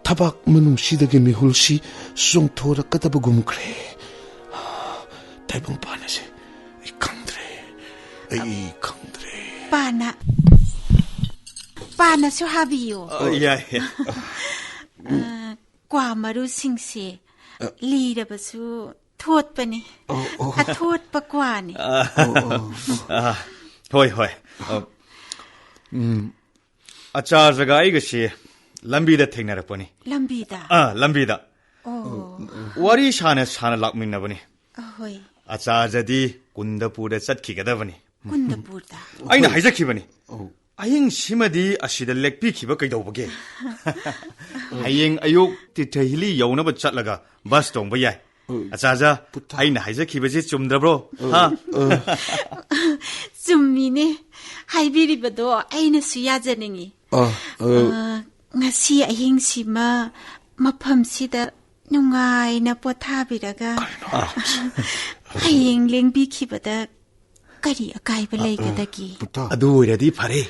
ꯊꯕꯥꯛ ꯃꯅꯨꯡꯁꯤꯗꯒꯤ ꯃꯤꯍꯨꯜꯁꯤ ꯆꯣꯡꯊꯣꯔꯛꯀꯗꯕꯒꯨꯝꯈ꯭ꯔꯦ꯫ ꯇꯥꯏꯕꯪꯄꯥꯟ ꯑꯁꯦ ꯑꯩ ꯈꯪꯗ꯭ꯔꯦ꯫ ꯑꯩ ꯈꯪꯗ꯭ꯔꯦ꯫ ꯄꯥꯅ, ꯄꯥꯅꯁꯨ ꯍꯥꯕꯤꯌꯨ꯫ ꯑ, ꯌꯥꯏ, ꯌꯥꯏ꯫ ꯑ, ꯀ꯭ꯋꯥ ꯃꯔꯨꯁꯤꯡꯁꯦ ꯂꯤꯔꯕꯁꯨ ꯊꯣꯠꯄꯅꯤ꯫ ꯑꯣ, ꯑꯣ꯫ ꯑꯊꯣꯠꯄ ꯀ꯭ꯋꯥꯅꯤ꯫ ꯑ, ꯑꯣ, ꯑꯣ, ꯑꯣ꯫ ꯑ, ꯍꯣꯏ, ꯍꯣꯏ꯫ ꯑ, ꯎꯝ, ꯑꯆꯥꯔꯖꯒ ꯑꯩꯒꯁꯤ ꯂꯝꯕꯤꯗ ꯊꯦꯡꯅꯔꯛꯄꯅꯤ꯫ ꯂꯝꯕꯤꯗ? ꯑ, ꯂꯝꯕꯤꯗ꯫ ꯑꯣ꯫ ꯋꯥꯔꯤ ꯁꯥꯅ ꯁꯥꯅ ꯂꯥꯛꯃꯤꯟꯅꯕꯅꯤ꯫ ꯑꯍꯣꯏ꯫ ꯑꯆꯥꯔꯖꯗꯤ ꯀꯨꯟꯗꯄꯨꯔꯗ ꯆꯠꯈꯤꯒꯗꯕꯅꯤ꯫ ꯀꯨꯟꯗꯄꯨꯔꯗ? ꯑꯩꯅ ꯍꯣꯏ꯫ ꯍꯥꯏꯖꯈꯤꯕꯅꯤ꯫ ꯑꯧ꯫ ꯑꯍꯤꯡꯁꯤꯃꯗꯤ ꯑꯁꯤꯗ ꯂꯦꯛꯄꯤꯈꯤꯕ ꯀꯩꯗꯧꯕꯒꯦ? ꯍꯌꯦꯡ ꯑꯌꯨꯛ ꯇꯤꯊꯍꯤꯂꯤ ꯌꯧꯅꯕ ꯆꯠꯂꯒ ꯕꯁ ꯇꯣꯡꯕ ꯌꯥꯏ꯫ ꯎꯝ꯫ ꯑꯆꯥꯖ, ꯄꯨꯇꯥ꯫ ꯑꯩꯅ ꯍꯥꯏꯖꯈꯤꯕꯁꯤ ꯆꯨꯝꯗ꯭ꯔꯕ꯭ꯔꯣ? ꯍꯥ? ꯆꯨꯝꯃꯤꯅꯦ꯫ ꯍꯥꯏꯕꯤꯔꯤꯕꯗꯣ ꯑꯩꯅꯁꯨ ꯌꯥꯖꯅꯤꯡꯉꯤ꯫ ꯑ, ꯑ꯫ ꯑ, ꯉꯁꯤ ꯑꯍꯤꯡꯁꯤꯃ ꯃꯐꯝꯁꯤꯗ ꯅꯨꯡꯉꯥꯏꯅ ꯄꯣꯊꯥꯕꯤꯔꯒ ꯀꯔꯤꯅꯣ? ꯍꯌꯦꯡ ꯂꯦꯡꯕꯤꯈꯤꯕꯗ ꯀꯔꯤ ꯑꯀꯥꯏꯕ ꯑ, ꯑ, ꯂꯩꯒꯗꯒꯦ? ꯄꯨꯇꯥ꯫ ꯑꯗꯨ ꯑꯣꯏꯔꯗꯤ ꯐꯔꯦ꯫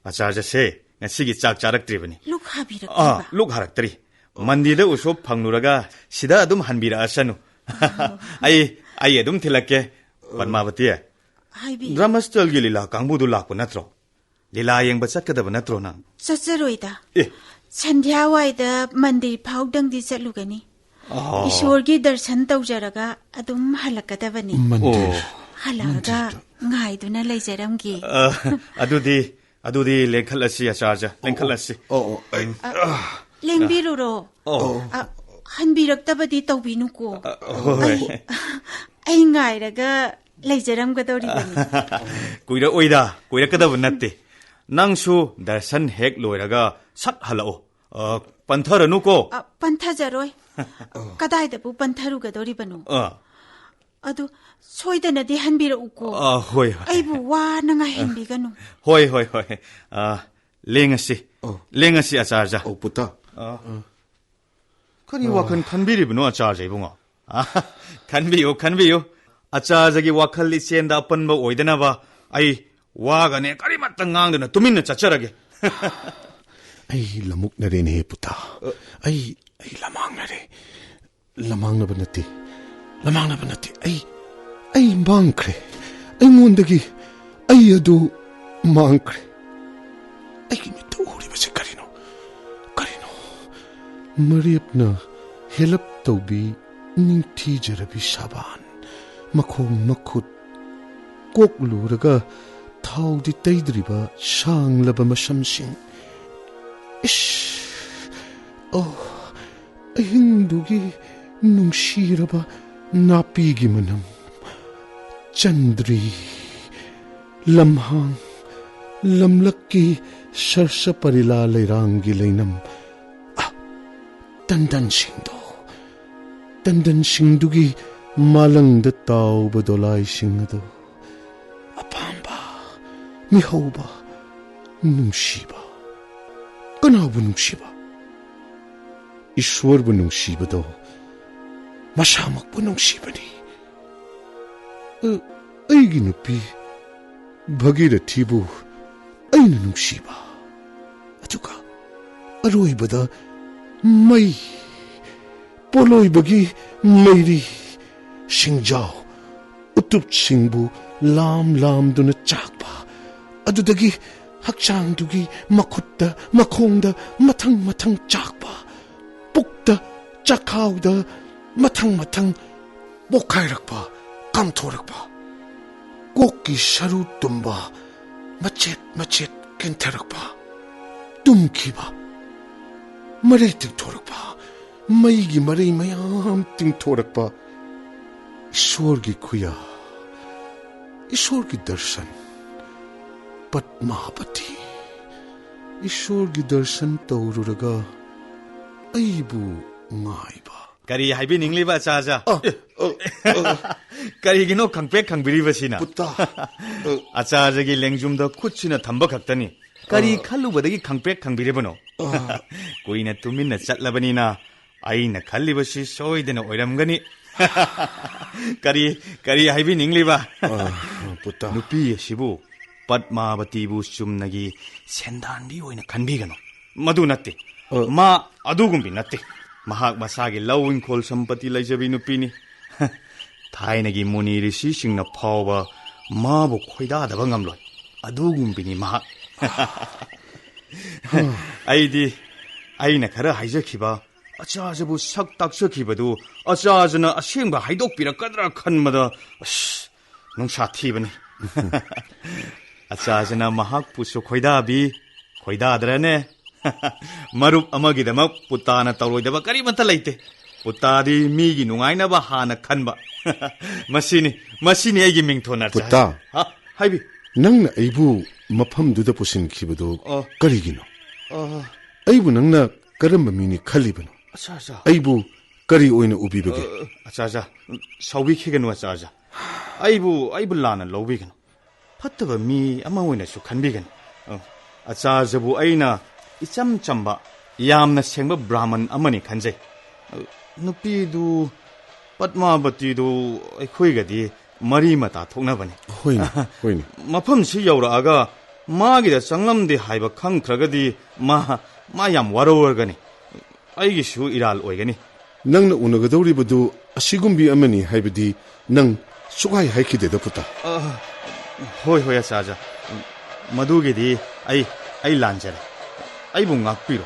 ꯑꯆꯥꯔꯖꯁꯦ ꯉꯁꯤꯒꯤ ꯆꯥꯛ ꯆꯥꯔꯛꯇ꯭ꯔꯤꯕꯅꯤ꯫ ꯂꯨꯛ ꯍꯥꯕꯤꯔꯛꯇ꯭ꯔꯤꯕ? ꯑꯥ, ꯂꯨꯛ ꯍꯥꯔꯛꯇ꯭ꯔꯤ꯫ ꯃꯟꯗꯤꯔꯗ ꯎꯁꯣꯞ ꯐꯪꯂꯨꯔꯒ ꯁꯤꯗ ꯑꯗꯨꯝ ꯍꯟꯕꯤꯔꯛꯑꯁꯅꯨ꯫ ꯑꯩ, ꯑꯩ ꯑꯗꯨꯝ ꯊꯤꯜꯂꯛꯀꯦ꯫ ꯄꯗꯃꯥꯕꯇꯤ, ꯍꯥꯏꯕꯤꯌꯨ꯫ ꯙꯔꯃꯁꯊꯜꯒꯤ ꯂꯤꯂꯥ ꯀꯥꯡꯕꯨꯗꯨ ꯂꯥꯛꯄ ꯅꯠꯇ꯭ꯔꯣ? ꯂꯤꯂꯥ ꯌꯦꯡꯕ ꯆꯠꯀꯗꯕ ꯅꯠꯇ꯭ꯔꯣ ꯅꯪ? ꯆꯠꯆꯔꯣꯏꯗ꯫ ꯑꯦ꯫ ꯁꯟꯙ꯭ꯌꯥ ꯋꯥꯏꯗ ꯃꯟꯗꯤꯔ ꯐꯥꯎꯗꯪꯗꯤ ꯆꯠꯂꯨꯒꯅꯤ꯫ ꯑꯣ꯫ ꯏꯁꯣꯔꯒꯤ ꯗꯔꯁꯟ ꯇꯧꯖꯔꯒ ꯑꯗꯨꯝ ꯍꯜꯂꯛꯀꯗꯕꯅꯤ꯫ ꯃꯟꯗꯤꯔ꯫ ꯑꯣ꯫ ꯍꯜꯂꯛꯑꯒ ꯃꯟꯗꯤꯔꯗ꯫ ꯉꯥꯏꯗꯨꯅ ꯂꯩꯖꯔꯝꯒꯦ꯫ ꯑ, ꯑꯗꯨꯗꯤ, ꯑꯗꯨꯗꯤ ꯂꯦꯡꯈꯠꯂꯁꯤ, ꯑꯆꯥꯔꯖ, ꯂꯦꯡꯈꯠꯂꯁꯤ꯫ ꯑꯣ, ꯑꯣ, ꯑꯩ ꯑ, ꯂꯦꯡꯕꯤꯔꯨꯔꯣ꯫ ꯑꯣ꯫ ꯑ, ꯍꯟꯕꯤꯔꯛꯇꯕꯗꯤ ꯇꯧꯕꯤꯅꯨꯀꯣ꯫ ꯑ, ꯍꯣꯏ꯫ ꯑꯩ, ꯑꯩ ꯉꯥꯏꯔꯒ ꯂꯩꯖꯔꯝꯒꯗꯧꯔꯤꯕꯅꯤ꯫ ꯀꯨꯏꯔꯛꯑꯣꯏꯗ, ꯀꯨꯏꯔꯛꯀꯗꯕ ꯅꯠꯇꯦ꯫ ꯅꯪꯁꯨ ꯗꯔꯁꯟ ꯍꯦꯛ ꯂꯣꯏꯔꯒ ꯁꯠ ꯍꯜꯂꯛꯑꯣ꯫ ꯑ, ꯄꯟꯊꯔꯅꯨꯀꯣ꯫ ꯑ, ꯄꯟꯊꯖꯔꯣꯏ꯫ ꯀꯗꯥꯏꯗꯕꯨ ꯄꯟꯊꯔꯨꯒꯗꯧꯔꯤꯕꯅꯣ? ꯑ꯫ ꯑꯗꯨ ꯁꯣꯏꯗꯅꯗꯤ ꯍꯟꯕꯤꯔꯛꯎꯀꯣ꯫ ꯑ, ꯍꯣꯏ, ꯍꯣꯏ꯫ ꯑꯩꯕꯨ ꯋꯥꯅ ꯉꯥꯏꯍꯟꯕꯤꯒꯅꯨ꯫ ꯍꯣꯏ, ꯍꯣꯏ, ꯍꯣꯏ꯫ ꯑ, ꯂꯦꯡꯉꯁꯤ꯫ ꯑꯣ꯫ ꯂꯦꯡꯉꯁꯤ, ꯑꯆꯥꯔꯖ꯫ ꯑꯣ, ꯄꯨꯇꯥ꯫ ꯑ꯫ ꯑ꯫ ꯀꯔꯤ ꯋꯥꯈꯜ ꯈꯟꯕꯤꯔꯤꯕꯅꯣ, ꯑꯆꯥꯔꯖ ꯏꯕꯨꯡꯉꯣ? ꯑ, ꯈꯟꯕꯤꯌꯨ, ꯈꯟꯕꯤꯌꯨ꯫ ꯑꯆꯥꯔꯖꯒꯤ ꯋꯥꯈꯜ ꯏꯆꯦꯟꯗ ꯑꯄꯟꯕ ꯑꯣꯏꯗꯅꯕ ꯑꯩ ꯋꯥꯒꯅꯦ ꯀꯔꯤꯃꯠꯇ ꯉꯥꯡꯗꯅ ꯇꯨꯃꯤꯟꯅ ꯆꯠꯆꯔꯒꯦ꯫ ꯑꯩ ꯂꯃꯨꯛꯅꯔꯦꯅꯦ, ꯄꯨꯇꯥ꯫ ꯑ꯫ ꯑꯩ, ꯑꯩ ꯂꯃꯥꯡꯅꯔꯦ꯫ ꯂꯃꯥꯡꯅꯕ ꯅꯠꯇꯦ, ꯂꯃꯥꯡꯅꯕ ꯅꯠꯇꯦ꯫ ꯑꯩ, ꯑꯩ ꯃꯥꯡꯈ꯭ꯔꯦ꯫ ꯑꯩꯉꯣꯟꯗꯒꯤ ꯑꯩ ꯑꯗꯨ ꯃꯥꯡꯈ꯭ꯔꯦ꯫ ꯑꯩꯒꯤ ꯃꯤꯠꯇ ꯎꯔꯤꯕꯁꯤ ꯀꯔꯤꯅꯣ? ꯀꯔꯤꯅꯣ? ꯃꯔꯦꯞꯅ ꯍꯦꯂꯞ ꯇꯧꯕꯤ ꯅꯤꯡꯊꯤꯖꯔꯕꯤ ꯁꯥꯕꯥꯟ, ꯃꯈꯣꯡ ꯃꯈꯨꯠ ꯀꯣꯛꯂꯨꯔꯒ ꯊꯥꯎꯗꯤ ꯇꯩꯗ꯭ꯔꯤꯕ ꯁꯥꯡꯂꯕ ꯃꯁꯝꯁꯤꯡ꯫ ꯏꯁ! ꯑꯣ, ꯑꯍꯤꯡꯗꯨꯒꯤ ꯅꯨꯡꯁꯤꯔꯕ ꯅꯥꯄꯤꯒꯤ ꯃꯅꯝ꯫ ꯆꯟꯗ꯭ꯔꯤ, ꯂꯝꯍꯥꯡ, ꯂꯝꯂꯛꯀꯤ ꯁꯔꯁ ꯄꯔꯤꯂꯥ ꯂꯩꯔꯥꯡꯒꯤ ꯂꯩꯅꯝ꯫ ꯑ, ꯇꯟꯗꯟꯁꯤꯡꯗꯣ, ꯇꯟꯗꯟꯁꯤꯡꯗꯨꯒꯤ ꯃꯥꯂꯪꯗ ꯇꯥꯎꯕ ꯗꯣꯂꯥꯏꯁꯤꯡ ꯑꯗꯨ꯫ ꯑꯄꯥꯝꯕ, ꯃꯤꯍꯧꯕ, ꯅꯨꯡꯁꯤꯕ꯫ ꯀꯅꯥꯕꯨ ꯅꯨꯡꯁꯤꯕ? ꯏꯁ꯭ꯋꯔꯕꯨ ꯅꯨꯡꯁꯤꯕꯗꯣ ꯃꯁꯥꯃꯛꯄꯨ ꯅꯨꯡꯁꯤꯕꯅꯤ꯫ ꯑ, ꯑꯩꯒꯤ ꯅꯨꯄꯤ ꯚꯒꯤꯔꯊꯤꯕꯨ ꯑꯩꯅ ꯅꯨꯡꯁꯤꯕ꯫ ꯑꯗꯨꯒ ꯑꯔꯣꯏꯕꯗ ꯃꯩ, ꯄꯣꯂꯣꯏꯕꯒꯤ ꯃꯩꯔꯤ, ꯁꯤꯡꯖꯥꯎ, ꯎꯇꯨꯞꯁꯤꯡꯕꯨ ꯂꯥꯝ ꯂꯥꯝꯗꯨꯅ ꯆꯥꯛꯄ, ꯑꯗꯨꯗꯒꯤ ꯍꯛꯆꯥꯡꯗꯨꯒꯤ ꯃꯈꯨꯠꯇ, ꯃꯈꯣꯡꯗ ꯃꯊꯪ ꯃꯊꯪ ꯆꯥꯛꯄ, ꯄꯨꯛꯇ, ꯆꯥꯛꯈꯥꯎꯗ ꯃꯊꯪ ꯃꯊꯪ ꯄꯣꯛꯈꯥꯏꯔꯛꯄ, ꯀꯥꯝꯊꯣꯔꯛꯄ, ꯀꯣꯛꯀꯤ ꯁꯔꯨ ꯇꯨꯝꯕ ꯃꯆꯦꯠ ꯃꯆꯦꯠ ꯀꯤꯟꯊꯔꯛꯄ, ꯇꯨꯝꯈꯤꯕ, ꯃꯔꯩ ꯇꯤꯡꯊꯣꯔꯛꯄ, ꯃꯩꯒꯤ ꯃꯔꯩ ꯃꯌꯥꯝ ꯇꯤꯡꯊꯣꯔꯛꯄ, ꯏꯁꯣꯔꯒꯤ ꯈꯨꯌꯥ, ꯏꯁꯣꯔꯒꯤ ꯗꯔꯁꯟ, ꯄꯗꯃꯥꯕꯇꯤ, ꯏꯁꯣꯔꯒꯤ ꯗꯔꯁꯟ ꯇꯧꯔꯨꯔꯒ ꯑꯩꯕꯨ ꯉꯥꯏꯕ꯫ ꯀꯔꯤ ꯍꯥꯏꯕꯤꯅꯤꯡꯂꯤꯕ, ꯑꯆꯥꯖ? ꯑ, ꯑ, ꯑ꯫ ꯀꯔꯤꯒꯤꯅꯣ ꯈꯪꯄ꯭ꯔꯦꯛ ꯈꯪꯕꯤꯔꯤꯕꯁꯤꯅ? ꯄꯨꯠꯇ, ꯑ꯫ ꯑꯆꯥꯖꯒꯤ ꯂꯦꯡꯖꯨꯝꯗ ꯈꯨꯠꯁꯤꯅ ꯊꯝꯕ ꯈꯛꯇꯅꯤ꯫ ꯀꯔꯤ ꯑ꯫ ꯈꯜꯂꯨꯕꯗꯒꯤ ꯈꯪꯄ꯭ꯔꯦꯛ ꯈꯪꯕꯤꯔꯤꯕꯅꯣ? ꯑ꯫ ꯀꯨꯏꯅ ꯇꯨꯃꯤꯟꯅ ꯆꯠꯂꯕꯅꯤꯅ ꯑꯩꯅ ꯈꯜꯂꯤꯕꯁꯤ ꯁꯣꯏꯗꯅ ꯑꯣꯏꯔꯝꯒꯅꯤ꯫ ꯀꯔꯤ, ꯀꯔꯤ ꯍꯥꯏꯕꯤꯅꯤꯡꯂꯤꯕ? ꯑ, ꯄꯨꯠꯇ꯫ ꯅꯨꯄꯤ ꯑꯁꯤꯕꯨ ꯄꯗꯃꯥꯕꯇꯤꯕꯨ ꯆꯨꯝꯅꯒꯤ ꯁꯦꯟꯗꯥꯟꯕꯤ ꯑꯣꯏꯅ ꯈꯟꯕꯤꯒꯅꯨ꯫ ꯃꯗꯨ ꯅꯠꯇꯦ꯫ ꯑ꯫ ꯃꯥ ꯑꯗꯨꯒꯨꯝꯕꯤ ꯅꯠꯇꯦ꯫ ꯃꯍꯥꯛ ꯃꯁꯥꯒꯤ ꯂꯧ ꯏꯪꯈꯣꯜ ꯁꯝꯄꯇꯤ ꯂꯩꯖꯕꯤ ꯅꯨꯄꯤꯅꯤ꯫ ꯊꯥꯏꯅꯒꯤ ꯃꯨꯅꯤ ꯔꯤꯁꯤꯁꯤꯡꯅ ꯐꯥꯎꯕ ꯃꯥꯕꯨ ꯈꯣꯏꯗꯥꯗꯕ ꯉꯝꯂꯣꯏ꯫ ꯑꯗꯨꯒꯨꯝꯕꯤꯅꯤ ꯃꯍꯥꯛ꯫ ꯑꯩꯗꯤ ꯑꯩꯅ ꯈꯔ ꯍꯥꯏꯖꯈꯤꯕ ꯑꯆꯥꯖꯕꯨ ꯁꯛ ꯇꯥꯛꯆꯈꯤꯕꯗꯨ ꯑꯆꯥꯖꯅ ꯑꯁꯦꯡꯕ ꯍꯥꯏꯗꯣꯛꯄꯤꯔꯛꯀꯗ꯭ꯔꯥ ꯈꯟꯕꯗ, ꯑꯁ, ꯅꯨꯡꯁꯥ ꯊꯤꯕꯅꯤ꯫ ꯑꯆꯥꯖꯅ ꯃꯍꯥꯛꯄꯨꯁꯨ ꯈꯣꯏꯗꯥꯕꯤ, ꯈꯣꯏꯗꯥꯗ꯭ꯔꯅꯦ? ꯃꯔꯨꯞ ꯑꯃꯒꯤꯗꯃꯛ ꯄꯨꯇꯥꯅ ꯇꯧꯔꯣꯏꯗꯕ ꯀꯔꯤꯃꯠꯇ ꯂꯩꯇꯦ꯫ ꯄꯨꯇꯥꯗꯤ ꯃꯤꯒꯤ ꯅꯨꯡꯉꯥꯏꯅꯕ ꯍꯥꯟꯅ ꯈꯟꯕ꯫ ꯃꯁꯤꯅꯤ, ꯃꯁꯤꯅꯤ ꯑꯩꯒꯤ ꯃꯤꯡꯊꯣꯟ, ꯑꯆꯥ꯫ ꯄꯨꯇꯥ꯫ ꯍꯥ? ꯍꯥꯏꯕꯤ꯫ ꯅꯪꯅ ꯑꯩꯕꯨ ꯃꯐꯝꯗꯨꯗ ꯄꯨꯁꯤꯟꯈꯤꯕꯗꯨ ꯑ꯫ ꯀꯔꯤꯒꯤꯅꯣ? ꯑ꯫ ꯑꯩꯕꯨ ꯅꯪꯅ ꯀꯔꯝꯕ ꯃꯤꯅꯤ ꯈꯜꯂꯤꯕꯅꯣ? ꯑꯠꯆꯥ, ꯑꯠꯆꯥ꯫ ꯑꯩꯕꯨ ꯀꯔꯤ ꯑꯣꯏꯅ ꯎꯕꯤꯕꯒꯦ? ꯑ, ꯑꯠꯆꯥ, ꯑꯠꯆꯥ꯫ ꯁꯥꯎꯕꯤꯈꯤꯒꯅꯨ, ꯑꯠꯆꯥ, ꯑꯠꯆꯥ꯫ ꯑꯩꯕꯨ, ꯑꯩꯕꯨ ꯂꯥꯟꯅ ꯂꯧꯕꯤꯒꯅꯨ꯫ ꯐꯠꯇꯕ ꯃꯤ ꯑꯃ ꯑꯣꯏꯅꯁꯨ ꯈꯟꯕꯤꯒꯅꯨ꯫ ꯑ, ꯑꯠꯆꯥ, ꯑꯠꯆꯥꯕꯨ ꯑꯩꯅ ꯏꯆꯝ ꯆꯝꯕ, ꯌꯥꯝꯅ ꯁꯦꯡꯕ ꯕ꯭ꯔꯥꯍꯃꯟ ꯑꯃꯅꯤ ꯈꯟꯖꯩ꯫ ꯑ, ꯅꯨꯄꯤꯗꯨ ꯄꯗꯃꯥꯕꯇꯤꯗꯨ ꯑꯩꯈꯣꯏꯒꯗꯤ ꯃꯔꯤ ꯃꯇꯥ ꯊꯣꯛꯅꯕꯅꯤ꯫ ꯍꯣꯏꯅꯦ, ꯍꯣꯏꯅꯦ꯫ ꯃꯐꯝꯁꯤ ꯌꯧꯔꯛꯑꯒ ꯃꯥꯒꯤꯗ ꯆꯪꯂꯝꯗꯦ ꯍꯥꯏꯕ ꯈꯪꯈ꯭ꯔꯒꯗꯤ ꯃꯥ, ꯃꯥ ꯌꯥꯝ ꯋꯥꯔꯧꯔꯒꯅꯤ꯫ ꯑꯩꯒꯤꯁꯨ ꯏꯔꯥꯜ ꯑꯣꯏꯒꯅꯤ꯫ ꯅꯪꯅ ꯎꯅꯒꯗꯧꯔꯤꯕꯗꯨ ꯑꯁꯤꯒꯨꯝꯕꯤ ꯑꯃꯅꯤ ꯍꯥꯏꯕꯗꯤ ꯅꯪ ꯁꯨꯛꯍꯥꯏ ꯍꯥꯏꯈꯤꯗꯦꯗ, ꯄꯨꯇꯥ꯫ ꯑ, ꯍꯣꯏ, ꯍꯣꯏ, ꯑꯆꯥ, ꯑꯆꯥ꯫ ꯃꯗꯨꯒꯤꯗꯤ ꯑꯩ, ꯑꯩ ꯂꯥꯟꯖꯔꯦ꯫ ꯑꯩꯕꯨ ꯉꯥꯛꯄꯤꯔꯣ꯫